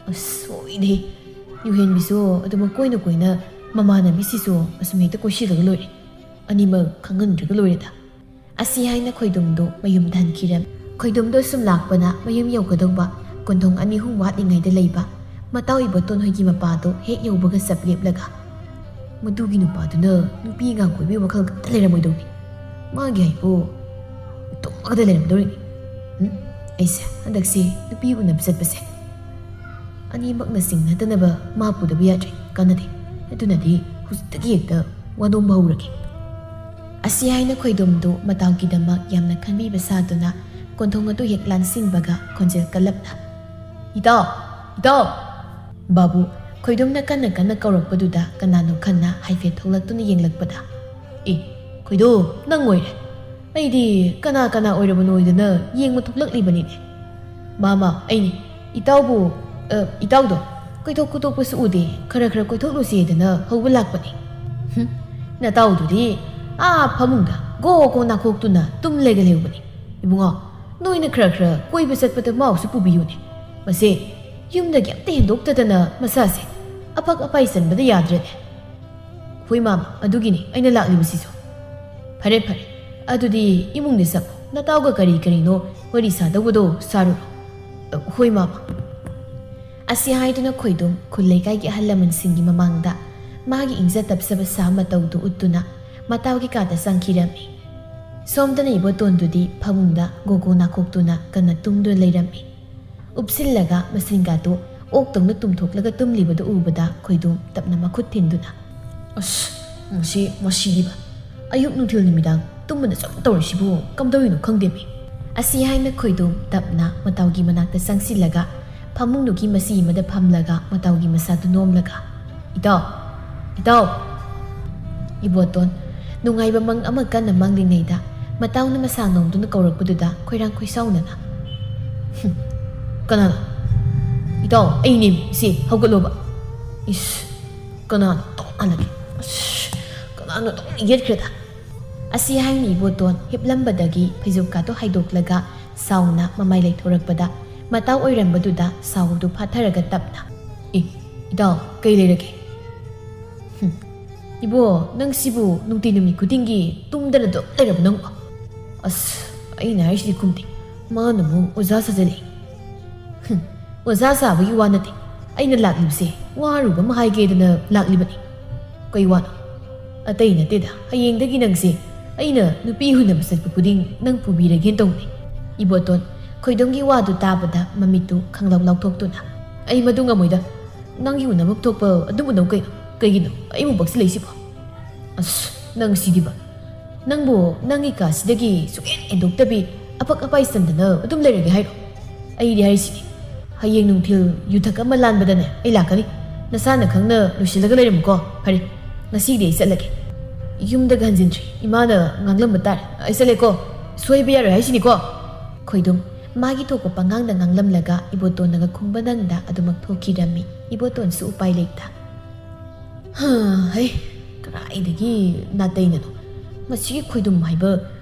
"ꯑꯁ, ꯁꯣꯏꯗꯦ꯫ ꯌꯨꯍꯦꯟꯕꯤꯁꯨ ꯑꯗꯨꯃꯛ ꯀꯣꯏꯅ ꯀꯣꯏꯅ ꯃꯃꯥꯟꯅꯕꯤꯁꯤꯁꯨ ꯑꯁꯨꯝ ꯍꯦꯛꯇ ꯀꯣꯏꯁꯤꯜꯂꯒ ꯂꯣꯏꯔꯦ꯫ ꯑꯅꯤꯃꯛ ꯈꯪꯍꯟꯗ꯭ꯔꯒ ꯂꯣꯏꯔꯦꯗ"꯫ ꯑꯁꯤ ꯍꯥꯏꯅ ꯈꯣꯏꯗꯨꯝꯗꯨ ꯃꯌꯨꯝꯗ ꯍꯟꯈꯤꯔꯝꯃꯤ꯫ ꯈꯣꯏꯗꯨꯝꯗꯣ ꯁꯨꯝ ꯂꯥꯛꯄꯅ ꯃꯌꯨꯝ ꯌꯧꯒꯗꯧꯕ ꯀꯣꯟꯊꯣꯡ ꯑꯅꯤ ꯑꯍꯨꯝ ꯋꯥꯠꯂꯤꯉꯩꯗ ꯂꯩꯕ ꯃꯇꯥꯎ ꯏꯕꯣꯇꯣꯟ ꯍꯣꯏꯒꯤ ꯃꯄꯥꯗꯣ ꯍꯦꯛ ꯌꯧꯕꯒ ꯆꯞ ꯂꯦꯞꯂꯒ, "ꯃꯗꯨꯒꯤ ꯅꯨꯄꯥꯗꯨꯅ ꯅꯨꯄꯤ ꯑꯉꯥꯡ ꯀꯣꯏꯕꯒꯤ ꯋꯥꯈꯜ ꯑꯝꯇ ꯂꯩꯔꯝꯃꯣꯏꯗꯧꯅꯤ꯫ ꯃꯥꯒꯤ ꯍꯥꯏꯕꯨ ꯇꯨꯝꯃꯒꯗ ꯂꯩꯔꯝꯗꯧꯔꯤꯅꯤ꯫ ꯎꯝ, ꯑꯩꯁꯦ ꯍꯟꯗꯛꯁꯦ ꯅꯨꯄꯤ ꯎꯅꯕ ꯆꯠꯄꯁꯦ ꯑꯅꯤꯃꯛꯅ ꯁꯤꯡꯅꯗꯅꯕ ꯃꯥ ꯄꯨꯗꯕ ꯌꯥꯗ꯭ꯔꯦ꯫ ꯀꯥꯟꯅꯗꯦ꯫ ꯑꯗꯨꯅꯗꯤ ꯍꯧꯖꯤꯛꯇꯒꯤ ꯍꯦꯛꯇ ꯋꯥꯅꯣꯝꯕ ꯍꯧꯔꯒꯦ"꯫ ꯑꯁꯤ ꯍꯥꯏꯅ ꯈꯣꯏꯗꯣꯝꯗꯨ ꯃꯇꯥꯎꯒꯤꯗꯃꯛ ꯌꯥꯝꯅ ꯈꯟꯕꯤꯕ ꯁꯥꯗꯨꯅ ꯀꯣꯟꯊꯣꯡ ꯑꯗꯨ ꯍꯦꯛ ꯂꯥꯟꯁꯤꯟꯕꯒ ꯈꯣꯟꯖꯦꯜ ꯀꯜꯂꯞꯅ, "ꯏꯇꯥꯎ! ꯏꯇꯥꯎ!" ꯕꯥꯕꯨ ꯈꯣꯏꯗꯣꯝꯅ ꯀꯟꯅ ꯀꯟꯅ ꯀꯧꯔꯛꯄꯗꯨꯗ ꯀꯅꯥꯅꯣ ꯈꯟꯅ ꯍꯥꯏꯐꯦꯠ ꯊꯣꯛꯂꯛꯇꯨꯅ ꯌꯦꯡꯂꯛꯄꯗ, "ꯑꯦ, ꯈꯣꯏꯗꯣꯝ, ꯅꯪ ꯑꯣꯏꯔꯦ꯫ ꯑꯩꯗꯤ ꯀꯅꯥ ꯀꯅꯥ ꯑꯣꯏꯔꯕꯅꯣꯏꯗꯅ ꯌꯦꯡꯕ ꯊꯣꯛꯂꯛꯂꯤꯕꯅꯤꯅꯦ꯫ ꯃꯥꯃ, ꯑꯩꯅꯤ꯫ ꯏꯇꯥꯎꯕꯨ, ꯑ, ꯏꯇꯥꯎꯗꯣ ꯀꯣꯏꯊꯣꯛ ꯈꯣꯠꯇꯣꯛꯄꯁꯨ ꯎꯗꯦ, ꯈꯔ ꯈꯔ ꯀꯣꯏꯊꯣꯛꯂꯨꯁꯦꯗꯅ ꯍꯧꯕ ꯂꯥꯛꯄꯅꯤ꯫ ꯍꯨꯝ, ꯅꯇꯥꯎꯗꯨꯗꯤ ꯑꯥ ꯐꯃꯨꯡꯗ ꯒꯣ ꯒꯣ ꯅꯥꯈꯣꯛꯇꯨꯅ ꯇꯨꯝ ꯂꯩꯒ ꯂꯩꯍꯧꯕꯅꯤ꯫ ꯏꯕꯨꯡꯉꯣ, ꯅꯣꯏꯅ ꯈꯔ ꯈꯔ ꯀꯣꯏꯕ ꯆꯠꯄꯗ ꯃꯥꯎꯁꯨ ꯄꯨꯕꯤꯌꯨꯅꯦ꯫ ꯃꯁꯦ ꯌꯨꯝꯗꯒꯤ ꯑꯝꯇ ꯍꯦꯟꯗꯣꯛꯇꯗꯅ ꯃꯁꯥꯁꯦ ꯑꯐꯛ ꯑꯐꯥꯏ ꯆꯟꯕꯗ ꯌꯥꯗ꯭ꯔꯦꯅꯦ"꯫ "ꯍꯣꯏ ꯃꯥꯃ, ꯑꯗꯨꯒꯤꯅꯤ ꯑꯩꯅ ꯂꯥꯛꯂꯤꯕꯁꯤꯁꯨ"꯫ "ꯐꯔꯦ, ꯐꯔꯦ, ꯑꯗꯨꯗꯤ ꯏꯃꯨꯡꯗ ꯆꯪꯉꯣ, ꯅꯇꯥꯎꯒ ꯀꯔꯤ ꯀꯔꯤꯅꯣ ꯋꯥꯔꯤ ꯁꯥꯗꯧꯕꯗꯣ ꯁꯥꯔꯨꯔꯣ"꯫ "ꯑ, ꯍꯣꯏ ꯃꯥꯃ"꯫ ꯑꯁꯤ ꯍꯥꯏꯗꯨꯅ ꯈꯣꯏꯗꯣꯝ ꯈꯨꯜ ꯂꯩꯀꯥꯏꯒꯤ ꯑꯍꯜ ꯂꯃꯟꯁꯤꯡꯒꯤ ꯃꯃꯥꯡꯗ ꯃꯥꯒꯤ ꯏꯪꯖ ꯇꯞꯆꯕ ꯁꯥ ꯃꯇꯧꯗꯨ ꯎꯠꯇꯨꯅ ꯃꯇꯥꯎꯒꯤ ꯀꯥꯗ ꯆꯪꯈꯤꯔꯝꯃꯤ꯫ ꯁꯣꯝꯗꯅ ꯏꯕꯣꯇꯣꯟꯗꯨꯗꯤ ꯐꯃꯨꯡꯗ ꯒꯣꯒꯣ ꯅꯥꯈꯣꯛꯇꯨꯅ ꯀꯟꯅ ꯇꯨꯝꯗꯨꯅ ꯂꯩꯔꯝꯃꯤ꯫ ꯎꯞꯁꯤꯜꯂꯒ ꯃꯁꯤꯡꯒꯥꯗꯨ ꯑꯣꯛꯇꯧꯅ ꯇꯨꯝꯊꯣꯛꯂꯒ ꯇꯨꯝꯂꯤꯕꯗꯨ ꯎꯕꯗ ꯈꯣꯏꯗꯣꯝ ꯇꯞꯅ ꯃꯈꯨꯠ ꯊꯤꯟꯗꯨꯅ, "ꯑꯁ, ꯃꯁꯤ ꯃꯁꯤꯗꯤꯕ꯫ ꯑꯌꯨꯛ ꯅꯨꯡꯊꯤꯜ ꯅꯨꯃꯤꯗꯥꯡ ꯇꯨꯝꯕꯅ ꯁꯨꯝ ꯇꯧꯔꯤꯁꯤꯕꯨ ꯀꯝꯗꯧꯔꯤꯅꯣ ꯈꯪꯗꯦꯃꯤ"꯫ ꯑꯁꯤ ꯍꯥꯏꯅ ꯈꯣꯏꯗꯣꯝ ꯇꯞꯅ ꯃꯇꯥꯎꯒꯤ ꯃꯅꯥꯛꯇ ꯆꯪꯁꯤꯜꯂꯒ ꯐꯃꯨꯡꯗꯨꯒꯤ ꯃꯁꯤ ꯑꯃꯗ ꯐꯝꯂꯒ ꯃꯇꯥꯎꯒꯤ ꯃꯁꯥꯗꯨ ꯅꯣꯝꯂꯒ, "ꯏꯇꯥꯎ, ꯏꯇꯥꯎ!" ꯏꯕꯣꯇꯣꯟ ꯅꯨꯡꯉꯥꯏꯕ ꯃꯪ ꯑꯃ ꯀꯟꯅ ꯃꯪꯂꯤꯉꯩꯗ ꯃꯇꯥꯎꯅ ꯃꯁꯥ ꯅꯣꯝꯗꯨꯅ ꯀꯧꯔꯛꯄꯗꯨꯗ ꯈꯣꯏꯔꯥꯡ ꯈꯣꯏꯁꯥꯎꯅꯅ, "ꯍꯨꯝ, ꯀꯅꯥꯅꯣ? ꯏꯇꯥꯎ, ꯑꯩꯅꯦ, ꯁꯤ ꯍꯧꯒꯠꯂꯣꯕ꯫ ꯏꯁ, ꯀꯅꯥꯅꯣ? ꯇꯣꯛ ꯍꯜꯂꯒꯦ꯫ ꯑꯁ, ꯀꯅꯥꯅꯣ? ꯇꯣꯛ ꯌꯦꯠꯈ꯭ꯔꯦꯗ"꯫ ꯑꯁꯤ ꯍꯥꯏꯅ ꯏꯕꯣꯇꯣꯟ ꯍꯤꯞꯂꯝꯕꯗꯒꯤ ꯐꯩꯖꯨꯞꯀꯥꯗꯣ ꯍꯥꯏꯗꯣꯛꯂꯒ ꯁꯥꯎꯅ ꯃꯃꯥꯏ ꯂꯩꯊꯣꯔꯛꯄꯗ ꯃꯇꯥꯎ ꯑꯣꯏꯔꯝꯕꯗꯨꯗ ꯁꯥꯎꯗꯨ ꯐꯥꯊꯔꯒ ꯇꯞꯅ, "ꯑꯦ, ꯏꯇꯥꯎ, ꯀꯩ ꯂꯩꯔꯒꯦ?" "ꯍꯨꯝ, ꯏꯕꯣ, ꯅꯪ ꯁꯤꯕꯨ ꯅꯨꯡꯇꯤ ꯅꯨꯃꯤꯠ ꯈꯨꯗꯤꯡꯒꯤ ꯇꯨꯝꯗꯅ ꯑꯗꯨꯝ ꯂꯩꯔꯕ ꯅꯪꯕꯣ?" "ꯑꯁ, ꯑꯩꯅ ꯍꯥꯏꯔꯤꯁꯤꯗꯤ ꯈꯨꯝꯗꯦ꯫ ꯃꯥꯅ ꯑꯃꯨꯛ ꯑꯣꯖꯥ ꯁꯥꯖꯜꯂꯛꯏ"꯫ "ꯍꯨꯝ, ꯑꯣꯖꯥ ꯁꯥꯕꯒꯤ ꯋꯥ ꯅꯠꯇꯦ꯫ ꯑꯩꯅ ꯂꯥꯛꯂꯤꯕꯁꯦ ꯋꯥꯔꯨꯕ ꯑꯃ ꯍꯥꯏꯒꯦꯗꯅ ꯂꯥꯛꯂꯤꯕꯅꯤ"꯫ "ꯀꯩ ꯋꯥꯅꯣ?" "ꯑꯇꯩ ꯅꯠꯇꯦꯗ, ꯍꯌꯦꯡꯗꯒꯤ ꯅꯪꯁꯦ ꯑꯩꯅ ꯅꯨꯄꯤ ꯎꯅꯕ ꯆꯠꯄ ꯈꯨꯗꯤꯡ ꯅꯪ ꯄꯨꯕꯤꯔꯒꯦꯅ ꯇꯧꯅꯤ"꯫ ꯏꯕꯣꯇꯣꯟ ꯈꯣꯏꯗꯣꯝꯒꯤ ꯋꯥꯗꯨ ꯇꯥꯕꯗ ꯃꯃꯤꯠꯇꯨ ꯈꯪꯂꯥꯎ ꯂꯥꯎꯊꯣꯛꯇꯨꯅ, "ꯑꯩ ꯃꯗꯨ ꯉꯝꯃꯣꯏꯗ꯫ ꯅꯪꯒꯤ ꯎꯅꯐꯝ ꯊꯣꯛꯄ ꯑꯗꯨꯝ ꯎꯅꯧ ꯀꯩꯅꯣ꯫ ꯀꯩꯒꯤꯅꯣ ꯑꯩꯕꯨ ꯄꯛꯁꯤꯜꯂꯛꯏꯁꯤꯕꯣ? ꯑꯁ, ꯅꯪ ꯁꯤꯗꯤꯕ꯫ ꯅꯪꯕꯨ ꯅꯪꯒꯤ ꯀꯥꯁꯤꯗꯒꯤ ꯁꯨꯛꯍꯦꯟ ꯍꯦꯟꯗꯣꯛꯇꯕꯤ ꯑꯄꯛ ꯑꯄꯥꯏ ꯆꯟꯗꯅ ꯑꯗꯨꯝ ꯂꯩꯔꯒꯦ ꯍꯥꯏꯔꯣ? ꯑꯩꯗꯤ ꯍꯥꯏꯔꯤꯁꯤꯅꯤ, ꯍꯌꯦꯡ ꯅꯨꯡꯊꯤꯜ ꯌꯨꯊꯛ ꯑꯃ ꯂꯥꯟꯕꯗꯅꯦ ꯑꯩ ꯂꯥꯛꯀꯅꯤ꯫ ꯅꯁꯥꯅ ꯈꯪꯅ ꯂꯣꯏꯁꯤꯜꯂꯒ ꯂꯩꯔꯝꯃꯨꯀꯣ꯫ ꯐꯔꯦ, ꯉꯁꯤꯗꯤ ꯑꯩ ꯆꯠꯂꯒꯦ"꯫ ꯌꯨꯝꯗꯒ ꯍꯟꯖꯤꯟꯗ꯭ꯔꯤ꯫ ꯏꯃꯥꯅ ꯉꯥꯡꯂꯝꯕ ꯇꯥꯔꯦ꯫ "ꯑꯩ ꯆꯠꯂꯦꯀꯣ꯫ ꯁꯣꯏꯕ ꯌꯥꯔꯣꯏ ꯍꯥꯏꯁꯤꯅꯤꯀꯣ"꯫ ꯈꯣꯏꯗꯨꯝ ꯃꯥꯒꯤ ꯊꯣꯛꯄ ꯄꯉꯥꯡꯗ ꯉꯥꯡꯂꯝꯂꯒ ꯏꯕꯣꯇꯣꯟꯅꯒ ꯈꯨꯝꯕ ꯅꯪꯗ ꯑꯗꯨꯃꯛ ꯊꯣꯛꯈꯤꯔꯝꯃꯤ꯫ ꯏꯕꯣꯇꯣꯟꯁꯨ ꯎꯄꯥꯏ ꯂꯩꯇ꯫ ꯍꯥ, ꯍꯩ, ꯀꯗꯥꯏꯗꯒꯤ ꯅꯥꯇꯩꯅꯅꯣ? ꯃꯁꯤꯒꯤ ꯈꯣꯏꯗꯨꯝ ꯍꯥꯏꯕ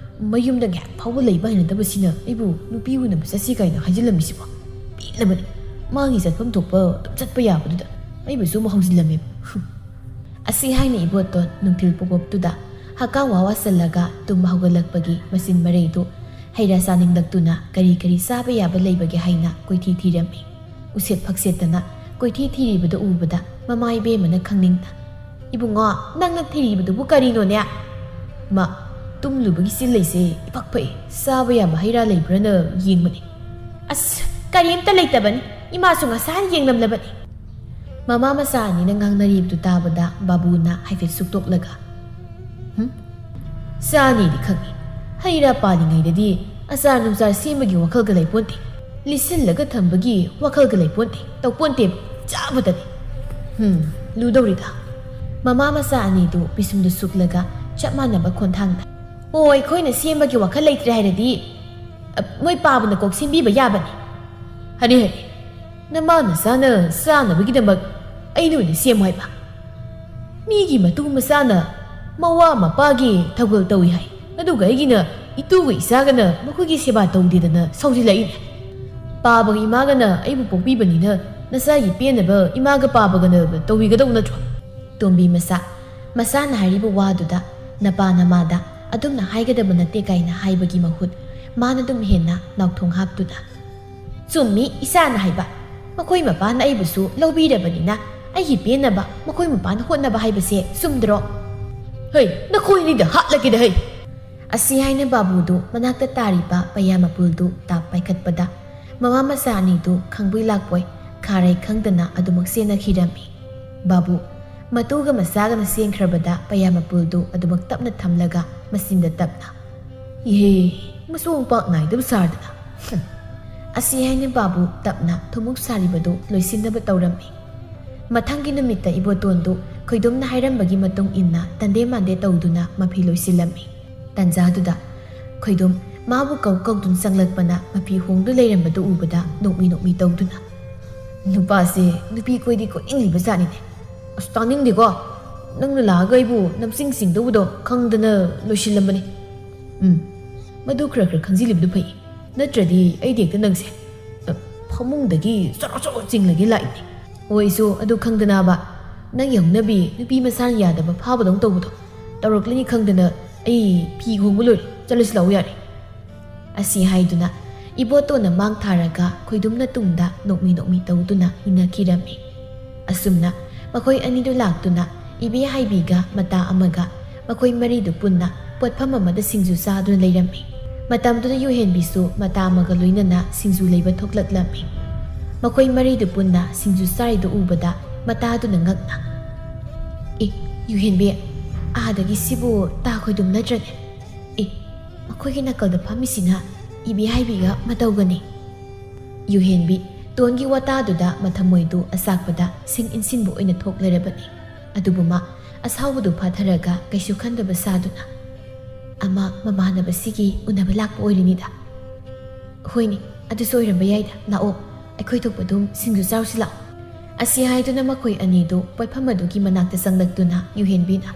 ꯃꯌꯨꯝꯗ ꯉꯥꯏꯍꯥꯛ ꯐꯥꯎꯕ ꯂꯩꯕ ꯍꯩꯅꯗꯕꯁꯤꯅ ꯑꯩꯕꯨ ꯅꯨꯄꯤ ꯎꯅꯕ ꯆꯠꯁꯤ ꯀꯥꯏꯅ ꯍꯥꯏꯖꯤꯜꯂꯝꯃꯤꯁꯤꯕꯣ? ꯄꯦꯜꯂꯕꯅꯤ꯫ ꯃꯥꯒꯤ ꯆꯠꯐꯝ ꯊꯣꯛꯄ ꯑꯗꯨꯝ ꯆꯠꯄ ꯌꯥꯕꯗꯨꯗ ꯑꯩꯕꯨꯁꯨ ꯑꯃꯨꯛ ꯍꯧꯖꯤꯜꯂꯝꯃꯦꯕ꯫ ꯍꯨꯝ꯫ ꯑꯁꯤ ꯍꯥꯏꯅ ꯏꯕꯣꯠꯇꯣ ꯅꯨꯡꯊꯤꯜ ꯄꯣꯄꯣꯞꯇꯨꯗ ꯍꯛꯀꯥ ꯋꯥ ꯋꯥꯁꯜꯂꯒ ꯇꯨꯝꯕ ꯍꯧꯒꯠꯂꯛꯄꯒꯤ ꯃꯆꯤꯟ ꯃꯔꯩꯗꯨ ꯍꯩ ꯔꯥ ꯆꯥꯅꯤꯡꯂꯛꯇꯨꯅ ꯀꯔꯤ ꯀꯔꯤ ꯆꯥꯕ ꯌꯥꯕ ꯂꯩꯕꯒꯦ ꯍꯥꯏꯅ ꯀꯣꯏꯊꯤ ꯊꯤꯔꯝꯃꯤ꯫ ꯎꯁꯦꯠ ꯐꯛꯁꯦꯠꯇꯅ ꯀꯣꯏꯊꯤ ꯊꯤꯔꯤꯕꯗꯨ ꯎꯕꯗ ꯃꯃꯥ ꯏꯕꯦꯝꯃꯅ ꯈꯪꯅꯤꯡꯅ, "ꯏꯕꯨꯡꯉꯣ, ꯅꯪꯅ ꯊꯤꯔꯤꯕꯗꯨꯕꯨ ꯀꯔꯤꯅꯣꯅꯦ?" ꯃꯥ, ꯇꯨꯝꯂꯨꯕꯒꯤ ꯆꯤꯜ ꯂꯩꯁꯦ ꯏꯄꯛ ꯄꯛꯏ, ꯆꯥꯕ ꯌꯥꯕ ꯍꯩ ꯔꯥ ꯂꯩꯕ꯭ꯔꯥꯅ ꯌꯦꯡꯕꯅꯤ꯫ "ꯑꯁ, ꯀꯔꯤꯝꯇ ꯂꯩꯇꯕꯅꯤ, ꯏꯃꯥꯁꯨ ꯉꯁꯥꯏꯅ ꯌꯦꯡꯂꯝꯂꯕꯅꯤ"꯫ ꯃꯃꯥ ꯃꯆꯥ ꯑꯅꯤꯅ ꯉꯥꯡꯅꯔꯤꯕꯗꯨ ꯇꯥꯕꯗ ꯕꯥꯕꯨꯅ ꯍꯥꯏꯐꯦꯠ ꯁꯨꯛꯇꯣꯛꯂꯒ, "ꯍꯨꯝ? ꯆꯥꯅꯤꯗꯤ ꯈꯪꯏ꯫ ꯍꯩ ꯔꯥ ꯄꯥꯜꯂꯤꯉꯩꯗꯗꯤ ꯑꯆꯥꯔ ꯅꯨꯡꯆꯥꯔ ꯁꯦꯝꯕꯒꯤ ꯋꯥꯈꯜꯒ ꯂꯩꯄꯣꯟꯇꯦ꯫ ꯂꯤꯠꯁꯤꯜꯂꯒ ꯊꯝꯕꯒꯤ ꯋꯥꯈꯜꯒ ꯂꯩꯄꯣꯟꯇꯦ꯫ ꯇꯧꯄꯣꯟꯇꯦꯕ꯫ ꯆꯥꯕꯗꯅꯤ꯫ ꯍꯨꯝ, ꯂꯨꯗꯧꯔꯤꯗ"꯫ ꯃꯃꯥ ꯃꯆꯥ ꯑꯅꯤꯗꯨ ꯄꯤꯁꯨꯝꯗꯨ ꯁꯨꯛꯂꯒ ꯆꯞ ꯃꯥꯟꯅꯕ ꯈꯣꯟꯊꯥꯡꯗ, ꯑꯣ, ꯑꯩꯈꯣꯏꯅ ꯁꯦꯝꯕꯒꯤ ꯋꯥꯈꯜ ꯂꯩꯇ꯭ꯔꯦ ꯍꯥꯏꯔꯗꯤ, ꯑ, ꯃꯣꯏ ꯄꯥꯕꯅ ꯀꯣꯛ ꯁꯦꯝꯕꯤꯕ ꯌꯥꯕꯅꯤ꯫ ꯍꯅꯤ, ꯍꯅꯤ, ꯅꯃꯥ ꯅꯆꯥꯅ ꯆꯥꯅꯕꯒꯤꯗꯃꯛ ꯑꯩꯅ ꯑꯣꯏꯅ ꯁꯦꯝꯃꯨ ꯍꯥꯏꯕ? ꯃꯤꯒꯤ ꯃꯇꯨ ꯃꯆꯥꯅ ꯃꯋꯥ ꯃꯄꯥꯒꯤ ꯊꯧꯒꯜ ꯇꯧꯏ ꯍꯥꯏ, ꯑꯗꯨꯒ ꯑꯩꯒꯤꯅ ꯏꯇꯨꯒ ꯏꯆꯥꯒꯅ ꯃꯈꯣꯏꯒꯤ ꯁꯦꯕꯥ ꯇꯧꯗꯦꯗꯅ ꯁꯥꯎꯖꯤꯜꯂꯛꯏꯅꯦ꯫ ꯄꯥꯕꯒ ꯏꯃꯥꯒꯅ ꯑꯩꯕꯨ ꯄꯣꯛꯄꯤꯕꯅꯤꯅ ꯅꯆꯥꯒꯤ ꯄꯦꯟꯅꯕ ꯏꯃꯥꯒ ꯄꯥꯕꯒꯅ ꯇꯧꯕꯤꯒꯗꯧ ꯅꯠꯇ꯭ꯔꯣ? ꯇꯣꯝꯕꯤ ꯃꯆꯥ, ꯃꯆꯥꯅ ꯍꯥꯏꯔꯤꯕ ꯋꯥꯗꯨꯗ ꯅꯄꯥ ꯅꯃꯥꯗ ꯑꯗꯨꯝꯅ ꯍꯥꯏꯒꯗꯕ ꯅꯠꯇꯦ ꯀꯥꯏꯅ ꯍꯥꯏꯕꯒꯤ ꯃꯍꯨꯠ, ꯃꯥꯅ ꯑꯗꯨꯝ ꯍꯦꯟꯅ ꯅꯥꯎꯊꯣꯡ ꯍꯥꯞꯇꯨꯅ, "ꯆꯨꯝꯃꯤ, ꯏꯆꯥꯅ ꯍꯥꯏꯕ, ꯃꯈꯣꯏ ꯃꯄꯥꯅ ꯑꯩꯕꯨꯁꯨ ꯂꯧꯕꯤꯔꯕꯅꯤꯅ ꯑꯩꯒꯤ ꯄꯦꯟꯅꯕ ꯃꯈꯣꯏ ꯃꯄꯥꯅ ꯍꯣꯠꯅꯕ ꯍꯥꯏꯕꯁꯦ ꯆꯨꯝꯗ꯭ꯔꯣ?" "ꯍꯩ, ꯅꯈꯣꯏ ꯑꯅꯤꯗ ꯍꯥꯠꯂꯒꯦꯗ ꯍꯩ!" ꯑꯁꯤ ꯍꯥꯏꯅ ꯕꯥꯕꯨꯗꯨ ꯃꯅꯥꯛꯇ ꯇꯥꯔꯤꯕ ꯄꯩꯌꯥ ꯃꯄꯨꯜꯗꯨ ꯇꯥꯞ ꯄꯥꯏꯈꯠꯄꯗ, ꯃꯃꯥ ꯃꯆꯥ ꯑꯅꯤꯗꯨ ꯈꯪꯕꯣꯏ ꯂꯥꯛꯄꯣꯏ ꯈꯥꯔꯩ ꯈꯪꯗꯅ ꯑꯗꯨꯃꯛ ꯆꯦꯟꯅꯈꯤꯔꯝꯃꯤ꯫ ꯕꯥꯕꯨ, ꯃꯇꯨꯒ ꯃꯆꯥꯒꯅ ꯆꯦꯟꯈ꯭ꯔꯕꯗ ꯄꯩꯌꯥ ꯃꯄꯨꯜꯗꯨ ꯑꯗꯨꯃꯛ ꯇꯞꯅ ꯊꯝꯂꯒ ꯃꯆꯤꯟꯗ ꯇꯞꯅ, "ꯏꯍꯦ, ꯃꯆꯣꯡ ꯄꯥꯛ ꯅꯥꯏꯗꯕ ꯁꯥꯔꯗꯅ!" ꯍꯨꯝ꯫ ꯑꯁꯤ ꯍꯥꯏꯅ ꯕꯥꯕꯨ ꯇꯞꯅ ꯊꯨꯝꯃꯣꯛ ꯁꯥꯔꯤꯕꯗꯨ ꯂꯣꯏꯁꯤꯟꯅꯕ ꯇꯧꯔꯝꯃꯤ꯫ ꯃꯊꯪꯒꯤ ꯅꯨꯃꯤꯠꯇ ꯏꯕꯣꯇꯣꯟꯗꯨ ꯈꯣꯏꯗꯨꯝꯅ ꯍꯥꯏꯔꯝꯕꯒꯤ ꯃꯇꯨꯡ ꯏꯟꯅ ꯇꯟꯗꯦ ꯃꯥꯟꯗꯦ ꯇꯧꯗꯨꯅ ꯃꯐꯤ ꯂꯣꯏꯁꯤꯜꯂꯝꯃꯤ꯫ ꯇꯟꯖꯥꯗꯨꯗ ꯈꯣꯏꯗꯨꯝ ꯃꯥꯕꯨ ꯀꯧ ꯀꯧꯗꯨꯅ ꯆꯪꯂꯛꯄꯅ ꯃꯐꯤ ꯍꯣꯡꯗꯨ ꯂꯩꯔꯝꯕꯗꯨ ꯎꯕꯗ ꯅꯣꯛꯃꯤ ꯅꯣꯛꯃꯤ ꯇꯧꯗꯨꯅ, "ꯅꯨꯄꯥꯁꯦ ꯅꯨꯄꯤ ꯀꯣꯏꯗꯤ ꯀꯣꯏꯅꯤꯡꯂꯤꯕ ꯖꯥꯠꯅꯤꯅꯦ꯫ ꯑꯁ, ꯇꯥꯅꯤꯡꯗꯦꯀꯣ꯫ ꯅꯪꯅ ꯂꯥꯛꯑꯒ ꯑꯩꯕꯨ ꯅꯝꯁꯤꯡ ꯁꯤꯡꯗꯧꯕꯗꯣ ꯈꯪꯗꯅ ꯂꯣꯏꯁꯤꯜꯂꯝꯕꯅꯤ꯫ ꯎꯝ, ꯃꯗꯨ ꯈꯔ ꯈꯔ ꯈꯪꯖꯤꯜꯂꯤꯕꯗꯨ ꯐꯩ꯫ ꯅꯠꯇ꯭ꯔꯗꯤ ꯑꯩꯗꯤ ꯍꯦꯛꯇ ꯅꯪꯁꯦ, ꯑ, ꯐꯃꯨꯡꯗꯒꯤ ꯆꯔꯣ ꯆꯔꯣ ꯆꯤꯡꯂꯒꯦ ꯂꯥꯛꯏꯅꯦ꯫ ꯑꯣꯏꯁꯨ ꯑꯗꯨ ꯈꯪꯗꯅꯕ ꯅꯪꯒꯤ ꯍꯧꯅꯕꯤ ꯅꯨꯄꯤ ꯃꯁꯥꯅ ꯌꯥꯗꯕ ꯐꯥꯕꯗꯧ ꯇꯧꯕꯗꯣ ꯇꯧꯔꯛꯂꯅꯤ ꯈꯪꯗꯅ ꯑꯩ ꯐꯤ ꯍꯣꯡꯕ ꯂꯣꯏꯔꯦ, ꯆꯠꯂꯁꯤ ꯂꯥꯛꯑꯣ ꯌꯥꯔꯦ꯫" ꯑꯁꯤ ꯍꯥꯏꯗꯨꯅ ꯏꯕꯣꯇꯣꯟꯅ ꯃꯥꯡ ꯊꯥꯔꯒ ꯈꯣꯏꯗꯨꯝꯅ ꯇꯨꯡꯗ ꯅꯣꯛꯃꯤ ꯅꯣꯛꯃꯤ ꯇꯧꯗꯨꯅ ꯏꯟꯅꯈꯤꯔꯝꯃꯤ꯫ ꯑꯁꯨꯝꯅ ꯃꯈꯣꯏ ꯑꯅꯤꯗꯨ ꯂꯥꯛꯇꯨꯅ ꯏꯕꯦ ꯍꯥꯏꯕꯤꯒ ꯃꯇꯥ ꯑꯃꯒ ꯃꯈꯣꯏ ꯃꯔꯤꯗꯨ ꯄꯨꯟꯅ ꯄꯣꯠꯐꯝ ꯑꯃꯗ ꯁꯤꯡꯖꯨ ꯆꯥꯗꯨꯅ ꯂꯩꯔꯝꯃꯤ꯫ ꯃꯇꯝꯗꯨꯗ ꯌꯨꯍꯦꯟꯕꯤꯁꯨ ꯃꯇꯥ ꯑꯃꯒ ꯂꯣꯏꯅꯅ ꯁꯤꯡꯖꯨ ꯂꯩꯕ ꯊꯣꯛꯂꯛꯂꯝꯃꯤ꯫ ꯃꯈꯣꯏ ꯃꯔꯤꯗꯨ ꯄꯨꯟꯅ ꯁꯤꯡꯖꯨ ꯆꯥꯔꯤꯗꯨ ꯎꯕꯗ ꯃꯇꯥꯗꯨꯅ ꯉꯛꯅ, "ꯑꯦ, ꯌꯨꯍꯦꯟꯕꯤ, ꯑꯥꯗꯒꯤ ꯁꯤꯕꯨ ꯇꯥ ꯈꯣꯏꯗꯨꯝ ꯅꯠꯇ꯭ꯔꯅꯦ? ꯑꯦ, ꯃꯈꯣꯏꯒꯤ ꯅꯥꯀꯜꯗ ꯐꯝꯃꯤꯁꯤꯅ ꯏꯕꯦ ꯍꯥꯏꯕꯤꯒ ꯃꯇꯧꯒꯅꯤ꯫" ꯌꯨꯍꯦꯟꯕꯤ ꯇꯣꯟꯒꯤ ꯋꯥꯇꯥꯗꯨꯗ ꯃꯊꯃꯣꯏꯗꯨ ꯑꯆꯥꯛꯄꯗ ꯁꯤꯡ ꯏꯟꯁꯤꯟꯕ ꯑꯣꯏꯅ ꯊꯣꯛꯂꯔꯕꯅꯤ꯫ ꯑꯗꯨꯕꯨ ꯃꯥ ꯑꯁꯥꯎꯕꯗꯨ ꯐꯥꯊꯔꯒ ꯀꯩꯁꯨ ꯈꯟꯗꯕ ꯁꯥꯗꯨꯅ, ꯑꯃ ꯃꯃꯥꯟꯅꯕꯁꯤꯒꯤ ꯎꯅꯕ ꯂꯥꯛꯄ ꯑꯣꯏꯔꯤꯅꯤꯗ꯫ "ꯍꯣꯏꯅꯦ, ꯑꯗꯨꯁꯨ ꯑꯣꯏꯔꯝꯕ ꯌꯥꯏꯗ꯫ ꯂꯥꯛꯑꯣ, ꯑꯩꯈꯣꯏ ꯊꯣꯛꯄ ꯑꯗꯨꯝ ꯁꯤꯡꯖꯨ ꯆꯥꯔꯨꯁꯤ ꯂꯥꯛꯑꯣ"꯫ ꯑꯁꯤ ꯍꯥꯏꯗꯨꯅ ꯃꯈꯣꯏ ꯑꯅꯤꯗꯨ ꯄꯣꯠꯐꯝ ꯑꯗꯨꯒꯤ ꯃꯅꯥꯛꯇ ꯆꯪꯂꯛꯇꯨꯅ ꯌꯨꯍꯦꯟꯕꯤꯅ,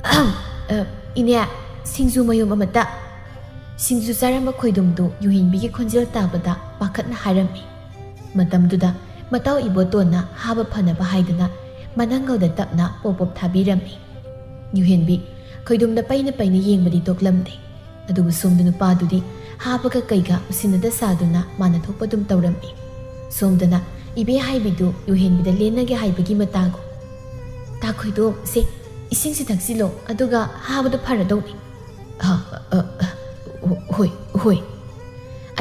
"ꯑꯍꯝ, ꯑ, ꯏꯅꯦ, ꯁꯤꯡꯖꯨ ꯃꯌꯨꯝ ꯑꯃꯇ"꯫ ꯁꯤꯡꯖꯨ ꯆꯥꯔꯝꯕ ꯈꯣꯏꯗꯨꯝꯗꯨ ꯌꯨꯍꯦꯟꯕꯤꯒꯤ ꯈꯣꯟꯖꯦꯜ ꯇꯥꯕꯗ ꯄꯥꯈꯠꯅ ꯍꯥꯏꯔꯝꯃꯤ꯫ ꯃꯇꯝꯗꯨꯗ ꯃꯇꯥꯎ ꯏꯕꯣꯇꯣꯟꯅ ꯍꯥꯕ ꯐꯅꯕ ꯍꯥꯏꯗꯨꯅ ꯃꯅꯪꯒꯜꯗ ꯇꯞꯅ ꯄꯣꯞ ꯄꯣꯞ ꯊꯥꯕꯤꯔꯝꯃꯤ꯫ ꯌꯨꯍꯦꯟꯕꯤ ꯈꯣꯏꯗꯨꯝꯗ ꯄꯩꯅ ꯄꯩꯅ ꯌꯦꯡꯕꯗꯤ ꯇꯣꯛꯂꯝꯗꯦ꯫ ꯑꯗꯨꯕꯨ ꯁꯣꯝꯗ ꯅꯨꯄꯥꯗꯨꯗꯤ ꯍꯥꯕꯒ ꯀꯩꯒ ꯎꯁꯤꯟꯅꯗ ꯁꯥꯗꯨꯅ ꯃꯥꯅ ꯊꯣꯛꯄ ꯑꯗꯨꯝ ꯇꯧꯔꯝꯃꯤ꯫ ꯁꯣꯝꯗꯅ ꯏꯕꯦ ꯍꯥꯏꯕꯤꯗꯨ ꯌꯨꯍꯦꯟꯕꯤꯗ ꯂꯦꯟꯅꯒꯦ ꯍꯥꯏꯕꯒꯤ ꯃꯇꯥꯒꯨ꯫ "ꯇꯥ ꯈꯣꯏꯗꯣꯝ, ꯁꯦ, ꯏꯁꯤꯡꯁꯤ ꯊꯛꯆꯤꯜꯂꯣ, ꯑꯗꯨꯒ ꯍꯥꯕꯗꯨ ꯐꯔꯗꯧꯅꯤ"꯫ "ꯑ, ꯑ, ꯑ, ꯍꯣꯏ, ꯍꯣꯏ"꯫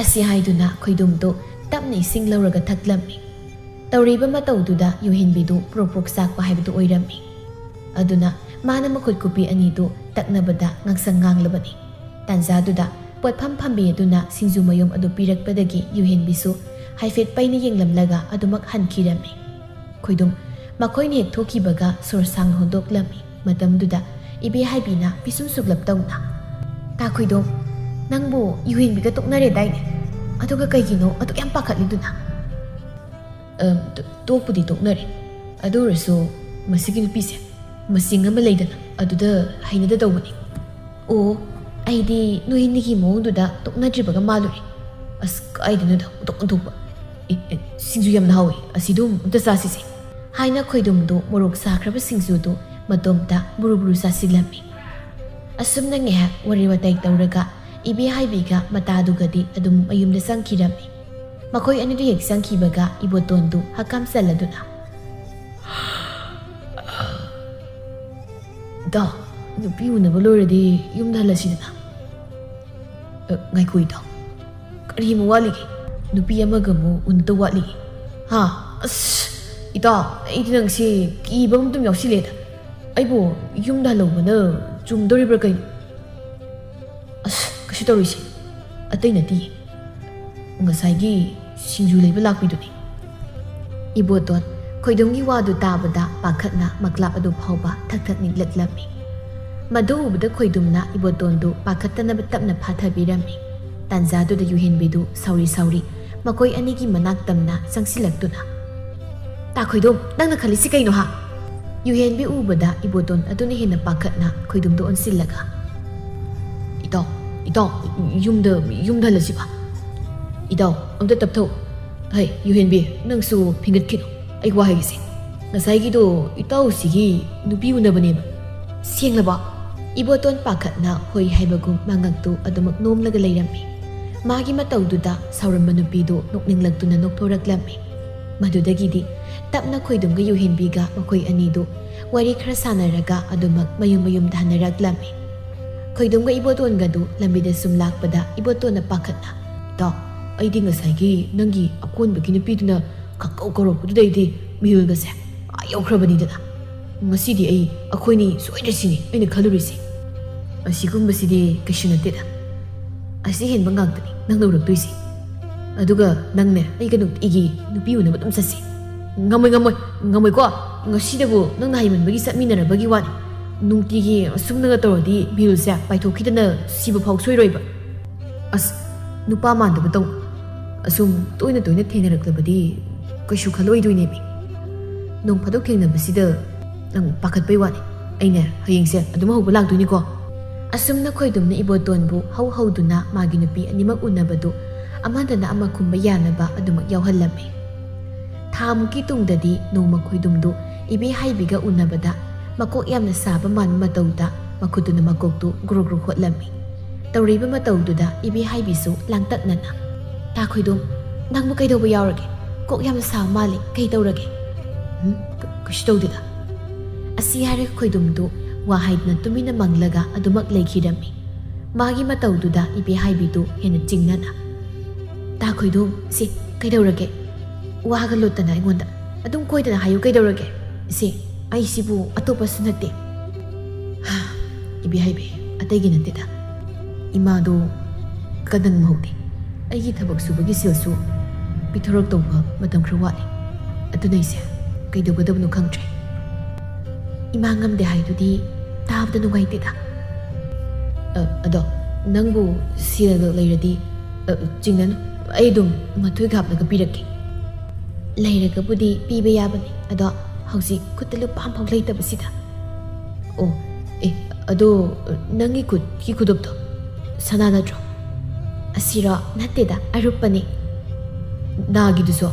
ꯑꯁꯤ ꯍꯥꯏꯗꯨꯅ ꯈꯣꯏꯗꯨꯝꯗꯨ ꯇꯞꯅ ꯏꯁꯤꯡ ꯂꯧꯔꯒ ꯊꯛꯂꯝꯃꯤ꯫ ꯇꯧꯔꯤꯕ ꯃꯇꯧꯗꯨꯗ ꯌꯨꯍꯦꯟꯕꯤꯗꯨ ꯄ꯭ꯔꯣꯛ ꯄ꯭ꯔꯣꯛ ꯆꯥꯛꯄ ꯍꯥꯏꯕꯗꯨ ꯑꯣꯏꯔꯝꯃꯤ꯫ ꯑꯗꯨꯅ ꯃꯥꯅ ꯃꯈꯨꯠ ꯈꯨꯄꯤ ꯑꯅꯤꯗꯨ ꯇꯛꯅꯕꯗ ꯉꯥꯡꯁꯪ ꯉꯥꯡꯂꯕꯅꯤ꯫ ꯇꯥꯟꯖꯥꯗꯨꯗ ꯄꯣꯠꯐꯝ ꯐꯝꯕꯤ ꯑꯗꯨꯅ ꯁꯤꯡꯖꯨ ꯃꯌꯨꯝ ꯑꯗꯨ ꯄꯤꯔꯛꯄꯗꯒꯤ ꯌꯨꯍꯦꯟꯕꯤꯁꯨ ꯍꯥꯏꯐꯦꯠ ꯄꯩꯅ ꯌꯦꯡꯂꯝꯂꯒ ꯑꯗꯨꯃꯛ ꯍꯟꯈꯤꯔꯝꯃꯤ꯫ ꯈꯣꯏꯗꯨꯝ ꯃꯈꯣꯏꯅ ꯍꯦꯛ ꯊꯣꯛꯈꯤꯕꯒ ꯁꯣꯔ ꯁꯥꯡꯅ ꯍꯣꯟꯗꯣꯛꯂꯝꯃꯤ꯫ ꯃꯇꯝꯗꯨꯗ ꯏꯕꯦ ꯍꯥꯏꯕꯤꯅ ꯄꯤꯁꯨꯝ ꯁꯨꯛꯂꯞ ꯇꯧꯅ, "ꯇꯥ ꯈꯣꯏꯗꯣꯝ, ꯅꯪꯕꯨ ꯌꯨꯍꯦꯟꯕꯤꯒ ꯇꯣꯛꯅꯔꯦꯗꯥꯏꯅꯦ? ꯑꯗꯨꯒ ꯀꯩꯒꯤꯅꯣ ꯑꯗꯨꯛ ꯌꯥꯝ ꯄꯥꯈꯠꯂꯤꯗꯨꯅ?" "ꯑ, ꯇꯣ-, ꯇꯣꯛꯄꯨꯗꯤ ꯇꯣꯛꯅꯔꯦ꯫ ꯑꯗꯨ ꯑꯣꯏꯔꯁꯨ ꯃꯁꯤꯒꯤ ꯅꯨꯄꯤꯁꯦ ꯃꯆꯤꯡ ꯑꯃ ꯂꯩꯗꯅ, ꯑꯗꯨꯗ ꯍꯩꯅꯗ ꯇꯧꯕꯅꯤ"꯫ "ꯑꯣ, ꯑꯩꯗꯤ ꯅꯣꯏ ꯑꯅꯤꯒꯤ ꯃꯑꯣꯡꯗꯨꯗ ꯇꯣꯛꯅꯗ꯭ꯔꯤꯕꯒ ꯃꯥꯜꯂꯨꯔꯦ꯫ ꯑꯁ, ꯀꯥꯏꯗꯅꯣꯗ ꯑꯣꯟꯊꯣꯛ ꯑꯣꯟꯊꯣꯛꯄ꯫ ꯑꯦ, ꯑꯦ, ꯁꯤꯡꯖꯨ ꯌꯥꯝꯅ ꯍꯥꯎꯋꯤ, ꯑꯁꯤꯗꯨꯝ ꯑꯝꯇ ꯆꯥꯁꯤꯁꯦ"꯫ ꯍꯥꯏꯅ ꯈꯣꯏꯗꯨꯝꯗꯨ ꯃꯣꯔꯣꯛ ꯁꯥꯈ꯭ꯔꯕ ꯁꯤꯡꯖꯨꯗꯨ ꯃꯇꯣꯝꯇ ꯕꯨꯔꯨ ꯕꯨꯔꯨ ꯆꯥꯁꯤꯜꯂꯝꯃꯤ꯫ ꯑꯁꯨꯝꯅ ꯉꯥꯏꯍꯥꯛ ꯋꯥꯔꯤ ꯋꯥꯇꯥꯏ ꯇꯧꯔꯒ ꯏꯕꯦ ꯍꯥꯏꯕꯤꯒ ꯃꯇꯥꯗꯨꯒꯗꯤ ꯑꯗꯨꯝ ꯃꯌꯨꯝꯗ ꯆꯪꯈꯤꯔꯝꯃꯤ꯫ ꯃꯈꯣꯏ ꯑꯅꯤꯗꯨ ꯍꯦꯛ ꯆꯪꯈꯤꯕꯒ ꯏꯕꯣꯇꯣꯟꯗꯨ ꯍꯛꯀꯥꯝ ꯆꯜꯂꯗꯨꯅ, "ꯏꯇꯥꯎ, ꯅꯨꯄꯤ ꯎꯅꯕ ꯂꯣꯏꯔꯗꯤ ꯌꯨꯝꯗ ꯍꯜꯂꯁꯤꯗꯅ"꯫ "ꯑ, ꯉꯥꯏꯈꯣ ꯏꯇꯥꯎ, ꯀꯔꯤ ꯑꯃꯨꯛ ꯋꯥꯠꯂꯤꯒꯦ? ꯅꯨꯄꯤ ꯑꯃꯒ ꯑꯃꯨꯛ ꯎꯅꯗꯧ ꯋꯥꯠꯂꯤꯒꯦ"꯫ "ꯍꯥ? ꯑꯁ, ꯏꯇꯥꯎ, ꯑꯩꯗꯤ ꯅꯪꯁꯦ ꯀꯤꯕ ꯑꯃ ꯑꯗꯨꯝ ꯌꯥꯎꯁꯤꯜꯂꯦꯗ꯫ ꯑꯩꯕꯨ ꯌꯨꯝꯗ ꯍꯜꯍꯧꯕꯅ ꯆꯨꯝꯗꯣꯔꯤꯕ꯭ꯔꯥ ꯀꯩꯅꯣ? ꯑꯁ, ꯀꯩꯁꯨ ꯇꯧꯔꯣꯏꯁꯦ, ꯑꯇꯩ ꯅꯠꯇꯤꯌꯦ꯫ ꯉꯁꯥꯏꯒꯤ ꯁꯤꯡꯖꯨ ꯂꯩꯕ ꯂꯥꯛꯄꯤꯗꯨꯅꯤ"꯫ ꯏꯕꯣꯇꯣꯟ ꯈꯣꯏꯗꯨꯝꯒꯤ ꯋꯥꯗꯨ ꯇꯥꯕꯗ ꯄꯥꯈꯠꯅ ꯃꯀ꯭ꯂꯥꯞ ꯑꯗꯨ ꯐꯥꯎꯕ ꯊꯛ ꯊꯛ ꯅꯤꯛꯂꯛꯂꯝꯃꯤ꯫ ꯃꯗꯨ ꯎꯕꯗ ꯈꯣꯏꯗꯨꯝꯅ ꯏꯕꯣꯇꯣꯟꯗꯨ ꯄꯥꯈꯠꯇꯅꯕ ꯇꯞꯅ ꯐꯥꯊꯕꯤꯔꯝꯃꯤ꯫ ꯇꯥꯟꯖꯥꯗꯨꯗ ꯌꯨꯍꯦꯟꯕꯤꯗꯨ ꯁꯥꯎꯔꯤ ꯁꯥꯎꯔꯤ ꯃꯈꯣꯏ ꯑꯅꯤꯒꯤ ꯃꯅꯥꯛ ꯇꯝꯅ ꯆꯪꯁꯤꯜꯂꯛꯇꯨꯅ, "ꯇꯥ ꯈꯣꯏꯗꯨꯝ, ꯅꯪꯅ ꯈꯜꯂꯤꯁꯤ ꯀꯩꯅꯣ ꯍꯥ?" ꯌꯨꯍꯦꯟꯕꯤ ꯎꯕꯗ ꯏꯕꯣꯇꯣꯟ ꯑꯗꯨꯅ ꯍꯦꯟꯅ ꯄꯥꯈꯠꯅ ꯈꯣꯏꯗꯨꯝꯗ ꯑꯣꯟꯁꯤꯜꯂꯒ, "ꯏꯇꯥꯎ, ꯏꯇꯥꯎ, ꯌꯨꯝꯗ, ꯌꯨꯝꯗ ꯍꯜꯂꯁꯤꯕ꯫ ꯏꯇꯥꯎ, ꯑꯝꯇ ꯇꯞꯊꯧ꯫ ꯍꯩ, ꯌꯨꯍꯦꯟꯕꯤ, ꯅꯪꯁꯨ ꯐꯤꯡꯒꯠꯈꯤꯅꯨ꯫ ꯑꯩ ꯋꯥ ꯍꯥꯏꯒꯦꯁꯦ꯫ ꯉꯁꯥꯏꯒꯤꯗꯣ ꯏꯇꯥꯎꯁꯤꯒꯤ ꯅꯨꯄꯤ ꯎꯅꯕꯅꯦꯕ꯫ ꯁꯦꯡꯂꯕꯣ?" ꯏꯕꯣꯇꯣꯟ ꯄꯥꯈꯠꯅ ꯍꯣꯏ ꯍꯥꯏꯕꯒꯨꯝ ꯃꯉꯛꯇꯨ ꯑꯗꯨꯃꯛ ꯅꯣꯝꯂꯒ ꯂꯩꯔꯝꯃꯤ꯫ ꯃꯥꯒꯤ ꯃꯇꯧꯗꯨꯗ ꯁꯥꯎꯔꯝꯕ ꯅꯨꯄꯤꯗꯨ ꯅꯣꯛꯅꯤꯡꯂꯛꯇꯨꯅ ꯅꯣꯛꯊꯣꯔꯛꯂꯝꯃꯤ꯫ ꯃꯗꯨꯗꯒꯤꯗꯤ ꯇꯞꯅ ꯈꯣꯏꯗꯨꯝꯒ ꯌꯨꯍꯦꯟꯕꯤꯒ ꯃꯈꯣꯏ ꯑꯅꯤꯗꯨ ꯋꯥꯔꯤ ꯈꯔ ꯁꯥꯟꯅꯔꯒ ꯑꯗꯨꯃꯛ ꯃꯌꯨꯝ ꯃꯌꯨꯝꯗ ꯍꯟꯅꯔꯛꯂꯝꯃꯤ꯫ ꯈꯣꯏꯗꯨꯝꯒ ꯏꯕꯣꯇꯣꯟꯒꯗꯨ ꯂꯝꯕꯤꯗ ꯁꯨꯝ ꯂꯥꯛꯄꯗ ꯏꯕꯣꯇꯣꯟꯅ ꯄꯥꯈꯠꯅ, "ꯏꯇꯥꯎ, ꯑꯩꯗꯤ ꯉꯁꯥꯏꯒꯤ ꯅꯪꯒꯤ ꯑꯀꯣꯟꯕꯒꯤ ꯅꯨꯄꯤꯗꯨꯅ ꯈꯪꯀꯧ ꯀꯧꯔꯛꯄꯗꯨꯗꯩꯗꯤ ꯃꯤꯍꯨꯜꯒꯁꯦ ꯑꯥ ꯌꯧꯈ꯭ꯔꯕꯅꯤꯗꯅ꯫ ꯉꯁꯤꯗꯤ ꯑꯩ, ꯑꯩꯈꯣꯏꯅꯤ ꯁꯣꯏꯗ꯭ꯔꯁꯤꯅꯤ ꯑꯩꯅ ꯈꯜꯂꯨꯔꯤꯁꯦ꯫ ꯑꯁꯤꯒꯨꯝꯕꯁꯤꯗꯤ ꯀꯩꯁꯨ ꯅꯠꯇꯦꯗ꯫ ꯑꯁꯤ ꯍꯦꯟꯕ ꯉꯥꯛꯇꯅꯤ ꯅꯪꯅ ꯎꯔꯛꯇꯣꯏꯁꯦ꯫ ꯑꯗꯨꯒ ꯅꯪꯅꯦ ꯑꯩꯒ ꯅꯨꯡꯇꯤꯒꯤ ꯅꯨꯄꯤ ꯎꯅꯕ ꯑꯗꯨꯝ ꯆꯠꯁꯤ꯫" "ꯉꯝꯃꯣꯏ, ꯉꯝꯃꯣꯏ, ꯉꯝꯃꯣꯏꯀꯣ꯫ ꯉꯁꯤꯗꯕꯨ ꯅꯪꯅ ꯍꯩꯃꯟꯕꯒꯤ ꯆꯠꯃꯤꯟꯅꯔꯕꯒꯤ ꯋꯥꯅꯤ꯫ ꯅꯨꯡꯇꯤꯒꯤ ꯑꯁꯨꯝꯅꯒ ꯇꯧꯔꯗꯤ ꯃꯤꯍꯨꯜꯁꯦ ꯄꯥꯏꯊꯣꯛꯈꯤꯗꯅ ꯁꯤꯕ ꯐꯥꯎ ꯁꯣꯏꯔꯣꯏꯕ꯫" "ꯑꯁ, ꯅꯨꯄꯥ ꯃꯥꯟꯗꯕ ꯇꯧ꯫ ꯑꯁꯨꯝ ꯇꯣꯏꯅ ꯇꯣꯏꯅ ꯊꯦꯡꯅꯔꯛꯂꯕꯗꯤ ꯀꯩꯁꯨ ꯈꯜꯂꯣꯏꯗꯣꯏꯅꯦꯃꯤ꯫ ꯅꯣꯡ ꯐꯥꯗꯣꯛ ꯊꯦꯡꯅꯕꯁꯤꯗ ꯅꯪ ꯄꯥꯈꯠꯄꯩ ꯋꯥꯅꯤ꯫ ꯑꯩꯅꯦ ꯍꯌꯦꯡꯁꯦ ꯑꯗꯨꯝ ꯍꯧꯕ ꯂꯥꯛꯇꯣꯏꯅꯤꯀꯣ꯫" ꯑꯁꯨꯝꯅ ꯈꯣꯏꯗꯨꯝꯅ ꯏꯕꯣꯇꯣꯟꯕꯨ ꯍꯧ ꯍꯧꯗꯨꯅ ꯃꯥꯒꯤ ꯅꯨꯄꯤ ꯑꯅꯤꯃꯛ ꯎꯅꯕꯗꯨ ꯑꯃꯗꯅ ꯑꯃ ꯈꯨꯝꯕ ꯌꯥꯅꯕ ꯑꯗꯨꯃꯛ ꯌꯥꯎꯍꯜꯂꯝꯃꯤ꯫ ꯊꯥꯃꯨꯛꯀꯤ ꯇꯨꯡꯗꯗꯤ ꯅꯣꯡꯃ ꯈꯣꯏꯗꯨꯝꯗꯨ ꯏꯕꯦ ꯍꯥꯏꯕꯤꯒ ꯎꯅꯕꯗ ꯃꯀꯣꯛ ꯌꯥꯝꯅ ꯁꯥꯕ ꯃꯥꯟꯕ ꯃꯇꯧꯗ ꯃꯈꯨꯠꯇꯨꯅ ꯃꯀꯣꯛꯇꯨ ꯒ꯭ꯔꯨꯛ ꯒ꯭ꯔꯨꯛ ꯍꯣꯠꯂꯝꯃꯤ꯫ ꯇꯧꯔꯤꯕ ꯃꯇꯧꯗꯨꯗ ꯏꯕꯦ ꯍꯥꯏꯕꯤꯁꯨ ꯂꯥꯡꯇꯛꯅꯅ, "ꯇꯥ ꯈꯣꯏꯗꯨꯝ, ꯅꯪꯕꯨ ꯀꯩꯗꯧꯕ ꯌꯥꯎꯔꯒꯦ? ꯀꯣꯛ ꯌꯥꯝꯅ ꯁꯥꯕ ꯃꯥꯜꯂꯤ, ꯀꯩ ꯇꯧꯔꯒꯦ?" "ꯎꯝ, ꯀ-, ꯀꯩꯁꯨ ꯇꯧꯗꯦꯗ꯫" ꯑꯁꯤ ꯍꯥꯏꯔꯒ ꯈꯣꯏꯗꯨꯝꯗꯨ ꯋꯥ ꯍꯥꯏꯗꯅ ꯇꯨꯃꯤꯟꯅ ꯃꯪꯂꯒ ꯑꯗꯨꯃꯛ ꯂꯩꯈꯤꯔꯝꯃꯤ꯫ ꯃꯥꯒꯤ ꯃꯇꯧꯗꯨꯗ ꯏꯕꯦ ꯍꯥꯏꯕꯤꯗꯨ ꯍꯦꯟꯅ ꯆꯤꯡꯅꯅ, "ꯇꯥ ꯈꯣꯏꯗꯨꯝ, ꯁꯤ ꯀꯩꯗꯧꯔꯒꯦ? ꯋꯥꯒ ꯂꯣꯠꯇꯅ ꯑꯩꯉꯣꯟꯗ ꯑꯗꯨꯝ ꯀꯣꯏꯗꯅ ꯍꯥꯏꯌꯨ ꯀꯩꯗꯧꯔꯒꯦ? ꯁꯤ ꯑꯩꯁꯤꯕꯨ ꯑꯇꯣꯞꯄꯁꯨ ꯅꯠꯇꯦ꯫" "ꯏꯕꯦ ꯍꯥꯏꯕꯤ, ꯑꯇꯩꯒꯤ ꯅꯠꯇꯦꯗ꯫ ꯏꯃꯥꯗꯣ ꯀꯟꯅ ꯉꯝꯍꯧꯗꯦ꯫ ꯑꯩꯒꯤ ꯊꯕꯛ ꯁꯨꯕꯒꯤ ꯁꯦꯜꯁꯨ ꯄꯤꯊꯣꯔꯛꯇꯧꯕ ꯃꯇꯝ ꯈꯔ ꯋꯥꯠꯂꯤ꯫ ꯑꯗꯨꯅ ꯑꯩꯁꯦ ꯀꯩꯗꯧꯒꯗꯕꯅꯣ ꯈꯪꯗ꯭ꯔꯦ꯫" "ꯏꯃꯥ ꯉꯝꯗꯦ ꯍꯥꯏꯗꯨꯗꯤ ꯇꯥꯕꯗ ꯅꯨꯡꯉꯥꯏꯇꯦꯗ꯫ ꯑ, ꯑꯗꯣ ꯅꯪꯕꯨ ꯁꯦꯜꯒ ꯂꯩꯔꯗꯤ, ꯑ, ꯆꯤꯡꯅꯅꯨ, ꯑꯩ ꯑꯗꯨꯝ ꯃꯊꯣꯏꯒ ꯍꯥꯞꯂꯒ ꯄꯤꯔꯛꯀꯦ꯫ ꯂꯩꯔꯒꯕꯨꯗꯤ ꯄꯤꯕ ꯌꯥꯕꯅꯤ, ꯑꯗꯣ ꯍꯧꯖꯤꯛ ꯈꯨꯠꯇ ꯂꯨꯄꯥ ꯑꯃꯐꯥꯎ ꯂꯩꯇꯕꯁꯤꯗ꯫ ꯑꯣ, ꯑꯦ, ꯑꯗꯣ ꯅꯪꯒꯤ ꯈꯨꯠꯀꯤ ꯈꯨꯗꯣꯞꯇꯣ ꯁꯅꯥ ꯅꯠꯇ꯭ꯔꯣ? ꯑꯁꯤꯔꯣ? ꯅꯠꯇꯦꯗ, ꯑꯔꯨꯞꯄꯅꯤ꯫ ꯅꯥꯒꯤꯗꯨꯁꯨ?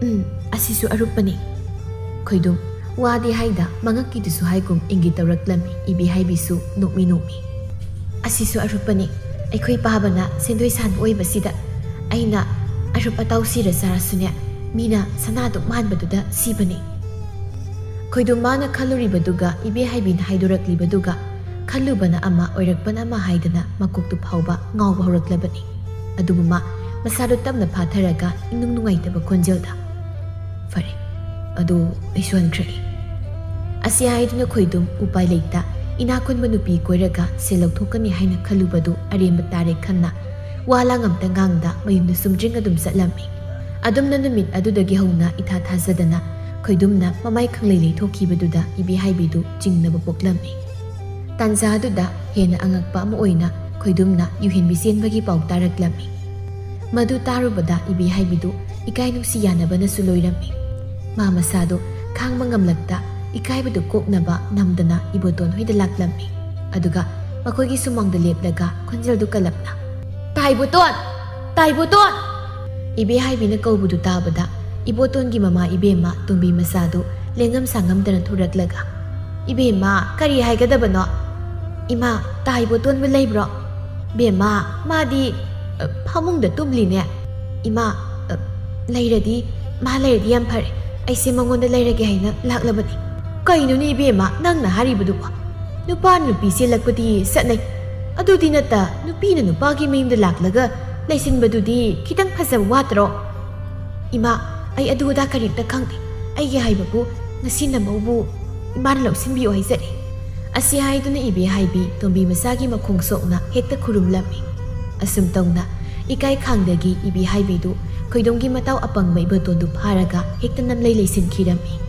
ꯎꯝ, ꯑꯁꯤꯁꯨ ꯑꯔꯨꯞꯄꯅꯤ꯫ ꯈꯣꯏꯗꯨꯝ ꯋꯥꯗꯤ ꯍꯥꯏꯗ ꯃꯉꯛꯀꯤꯗꯨꯁꯨ ꯍꯥꯏꯒꯨꯝ ꯏꯪꯒꯤꯠ ꯇꯧꯔꯛꯂꯝꯃꯤ꯫ ꯏꯕꯦꯍꯥꯏꯕꯤꯁꯨ ꯅꯣꯛꯃꯤ ꯅꯣꯛꯃꯤ꯫ ꯑꯁꯤꯁꯨ ꯑꯔꯨꯞꯄꯅꯤ꯫ ꯑꯩꯈꯣꯏ ꯄꯥꯕꯅ ꯁꯦꯟꯗꯣꯏ ꯁꯥꯟꯕ ꯑꯣꯏꯕꯁꯤꯗ ꯑꯩꯅ ꯑꯔꯨꯞ ꯑꯇꯥꯎ ꯁꯤꯔ ꯆꯥꯔꯁꯨꯅꯦ, ꯃꯤꯅ ꯁꯅꯥꯗꯨ ꯃꯥꯟꯕꯗꯨꯗ ꯁꯤꯕꯅꯤ꯫ ꯈꯣꯏꯗꯨꯝ ꯃꯥꯅ ꯈꯜꯂꯨꯔꯤꯕꯗꯨꯒ ꯏꯕꯦꯍꯥꯏꯕꯤꯅ ꯍꯥꯏꯗꯣꯔꯛꯂꯤꯕꯗꯨꯒ ꯈꯜꯂꯨꯕꯅ ꯑꯃ, ꯑꯣꯏꯔꯛꯄꯅ ꯑꯃ ꯍꯥꯏꯗꯅ ꯃꯀꯣꯛꯇꯨ ꯐꯥꯎꯕ ꯉꯥꯎꯕ ꯍꯧꯔꯛꯂꯕꯅꯤ꯫ ꯑꯗꯨꯕꯨ ꯃꯥ ꯃꯁꯥꯗꯨ ꯇꯞꯅ ꯐꯥꯊꯔꯒ ꯏꯅꯨꯡ ꯅꯨꯡꯉꯥꯏꯇꯕ ꯈꯣꯟꯖꯦꯜꯗ, "ꯐꯔꯦ, ꯑꯗꯨ ꯑꯩꯁꯨ ꯍꯟꯈ꯭ꯔꯒꯦ꯫" ꯑꯁꯤ ꯍꯥꯏꯗꯨꯅ ꯈꯣꯏꯗꯨꯝ ꯎꯄꯥꯏ ꯂꯩꯇ ꯏꯅꯥꯛ ꯈꯨꯟꯕ ꯅꯨꯄꯤ ꯀꯣꯏꯔꯒ ꯁꯦꯜ ꯂꯧꯊꯣꯛꯀꯅꯤ ꯍꯥꯏꯅ ꯈꯜꯂꯨꯕꯗꯨ ꯑꯔꯦꯝꯕ ꯇꯥꯔꯦ ꯈꯟꯅ ꯋꯥ ꯂꯥꯡ ꯑꯝꯇ ꯉꯥꯡꯗ ꯃꯌꯨꯝꯗ ꯁꯨꯝꯗ꯭ꯔꯤꯡ ꯑꯗꯨꯝ ꯆꯠꯂꯝꯃꯤ꯫ ꯑꯗꯨꯝꯅ ꯅꯨꯃꯤꯠ ꯑꯗꯨꯗꯒꯤ ꯍꯧꯅ ꯏꯊꯥ ꯊꯥꯖꯗꯅ ꯈꯣꯏꯗꯨꯝꯅ ꯃꯃꯥꯏ ꯈꯪꯂꯩ ꯂꯩꯊꯣꯛꯈꯤꯕꯗꯨꯗ ꯏꯕꯦꯍꯥꯏꯕꯤꯗꯨ ꯆꯤꯡꯅꯕ ꯄꯣꯛꯂꯝꯃꯤ꯫ ꯇꯥꯟꯖꯥ ꯑꯗꯨꯗ ꯍꯦꯟꯅ ꯑꯉꯛꯄ ꯑꯃ ꯑꯣꯏꯅ ꯈꯣꯏꯗꯨꯝꯅ ꯌꯨꯍꯦꯟꯕꯤ ꯆꯦꯟꯕꯒꯤ ꯄꯥꯎ ꯇꯥꯔꯛꯂꯝꯃꯤ꯫ ꯃꯗꯨ ꯇꯥꯔꯨꯕꯗ ꯏꯕꯦꯍꯥꯏꯕꯤꯗꯨ ꯏꯀꯥꯏ ꯅꯨꯡꯁꯤ ꯌꯥꯅꯕꯅꯁꯨ ꯂꯣꯏꯔꯝꯃꯤ꯫ ꯃꯥ ꯃꯁꯥꯗꯨ ꯈꯥꯡꯕ ꯉꯝꯂꯛꯇ ꯏꯀꯥꯏꯕꯗꯨ ꯀꯣꯛꯅꯕ ꯅꯝꯗꯅ ꯏꯕꯣꯇꯣꯟ ꯍꯣꯏꯗ ꯂꯥꯛꯂꯝꯃꯤ꯫ ꯑꯗꯨꯒ ꯃꯈꯣꯏꯒꯤ ꯁꯨꯃꯥꯡꯗ ꯂꯦꯞꯂꯒ ꯈꯣꯟꯖꯦꯜꯗꯨ ꯀꯜꯂꯞꯅ, "ꯇꯥ ꯏꯕꯣꯇꯣꯟ! ꯇꯥ ꯏꯕꯣꯇꯣꯟ!" ꯏꯕꯦꯍꯥꯏꯕꯤꯅ ꯀꯧꯕꯗꯨ ꯇꯥꯕꯗ ꯏꯕꯣꯇꯣꯟꯒꯤ ꯃꯃꯥ ꯏꯕꯦꯝꯃ ꯇꯣꯝꯕꯤ ꯃꯆꯥꯗꯨ ꯂꯦꯡꯉꯝ ꯁꯥꯉꯝꯗꯅ ꯊꯣꯔꯛꯂꯒ, "ꯏꯕꯦꯝꯃ, ꯀꯔꯤ ꯍꯥꯏꯒꯗꯕꯅꯣ? ꯏꯃꯥ, ꯇꯥ ꯏꯕꯣꯇꯣꯟꯕꯨ ꯂꯩꯕ꯭ꯔꯣ? ꯕꯦꯝꯃ, ꯃꯥꯗꯤ, ꯑ, ꯐꯃꯨꯡꯗ ꯇꯨꯝꯂꯤꯅꯦ꯫ ꯏꯃꯥ, ꯑ, ꯂꯩꯔꯗꯤ, ꯃꯥ ꯂꯩꯔꯗꯤ ꯌꯥꯝ ꯐꯔꯦ꯫ ꯑꯩꯁꯦ ꯃꯉꯣꯟꯗ ꯂꯩꯔꯒꯦ ꯍꯥꯏꯅ ꯂꯥꯛꯂꯕꯅꯤ꯫" "ꯀꯩꯅꯣꯅꯦ ꯏꯕꯦꯝꯃ ꯅꯪꯅ ꯍꯥꯏꯔꯤꯕꯗꯨꯕꯣ? ꯅꯨꯄꯥꯅ ꯅꯨꯄꯤ ꯆꯦꯜꯂꯛꯄꯗꯤ ꯆꯠꯅꯩ꯫ ꯑꯗꯨꯗꯤ ꯅꯠꯇ ꯅꯨꯄꯤꯅ ꯅꯨꯄꯥꯒꯤ ꯃꯌꯨꯝꯗ ꯂꯥꯛꯂꯒ ꯂꯩꯁꯤꯟꯕꯗꯨꯗꯤ ꯈꯤꯇꯪ ꯐꯖꯕ ꯋꯥꯠꯇ꯭ꯔꯣ?" "ꯏꯃꯥ, ꯑꯩ ꯑꯗꯨ ꯑꯗꯥ ꯀꯔꯤꯝꯇ ꯈꯪꯗꯦ꯫ ꯑꯩꯒꯤ ꯍꯥꯏꯕꯕꯨ ꯉꯁꯤ ꯅꯃꯧꯕꯨ ꯏꯃꯥꯅ ꯂꯧꯁꯤꯟꯕꯤꯌꯨ ꯍꯥꯏꯖꯔꯤ꯫" ꯑꯁꯤ ꯍꯥꯏꯗꯨꯅ ꯏꯕꯦꯍꯥꯏꯕꯤ ꯇꯣꯝꯕꯤ ꯃꯆꯥꯒꯤ ꯃꯈꯣꯡ ꯁꯣꯛꯅ ꯍꯦꯛꯇ ꯈꯨꯔꯨꯝꯂꯝꯃꯤ꯫ ꯑꯁꯨꯝ ꯇꯧꯅ ꯏꯀꯥꯏ ꯈꯥꯡꯗꯒꯤ ꯏꯕꯦꯍꯥꯏꯕꯤꯗꯨ ꯈꯣꯏꯗꯣꯝꯒꯤ ꯃꯇꯥꯎ ꯑꯄꯪꯕ ꯏꯕꯣꯇꯣꯟꯗꯨ ꯐꯥꯔꯒ ꯍꯦꯛꯇ ꯅꯝꯂꯩ ꯂꯩꯁꯤꯟꯈꯤꯔꯝꯃꯤ꯫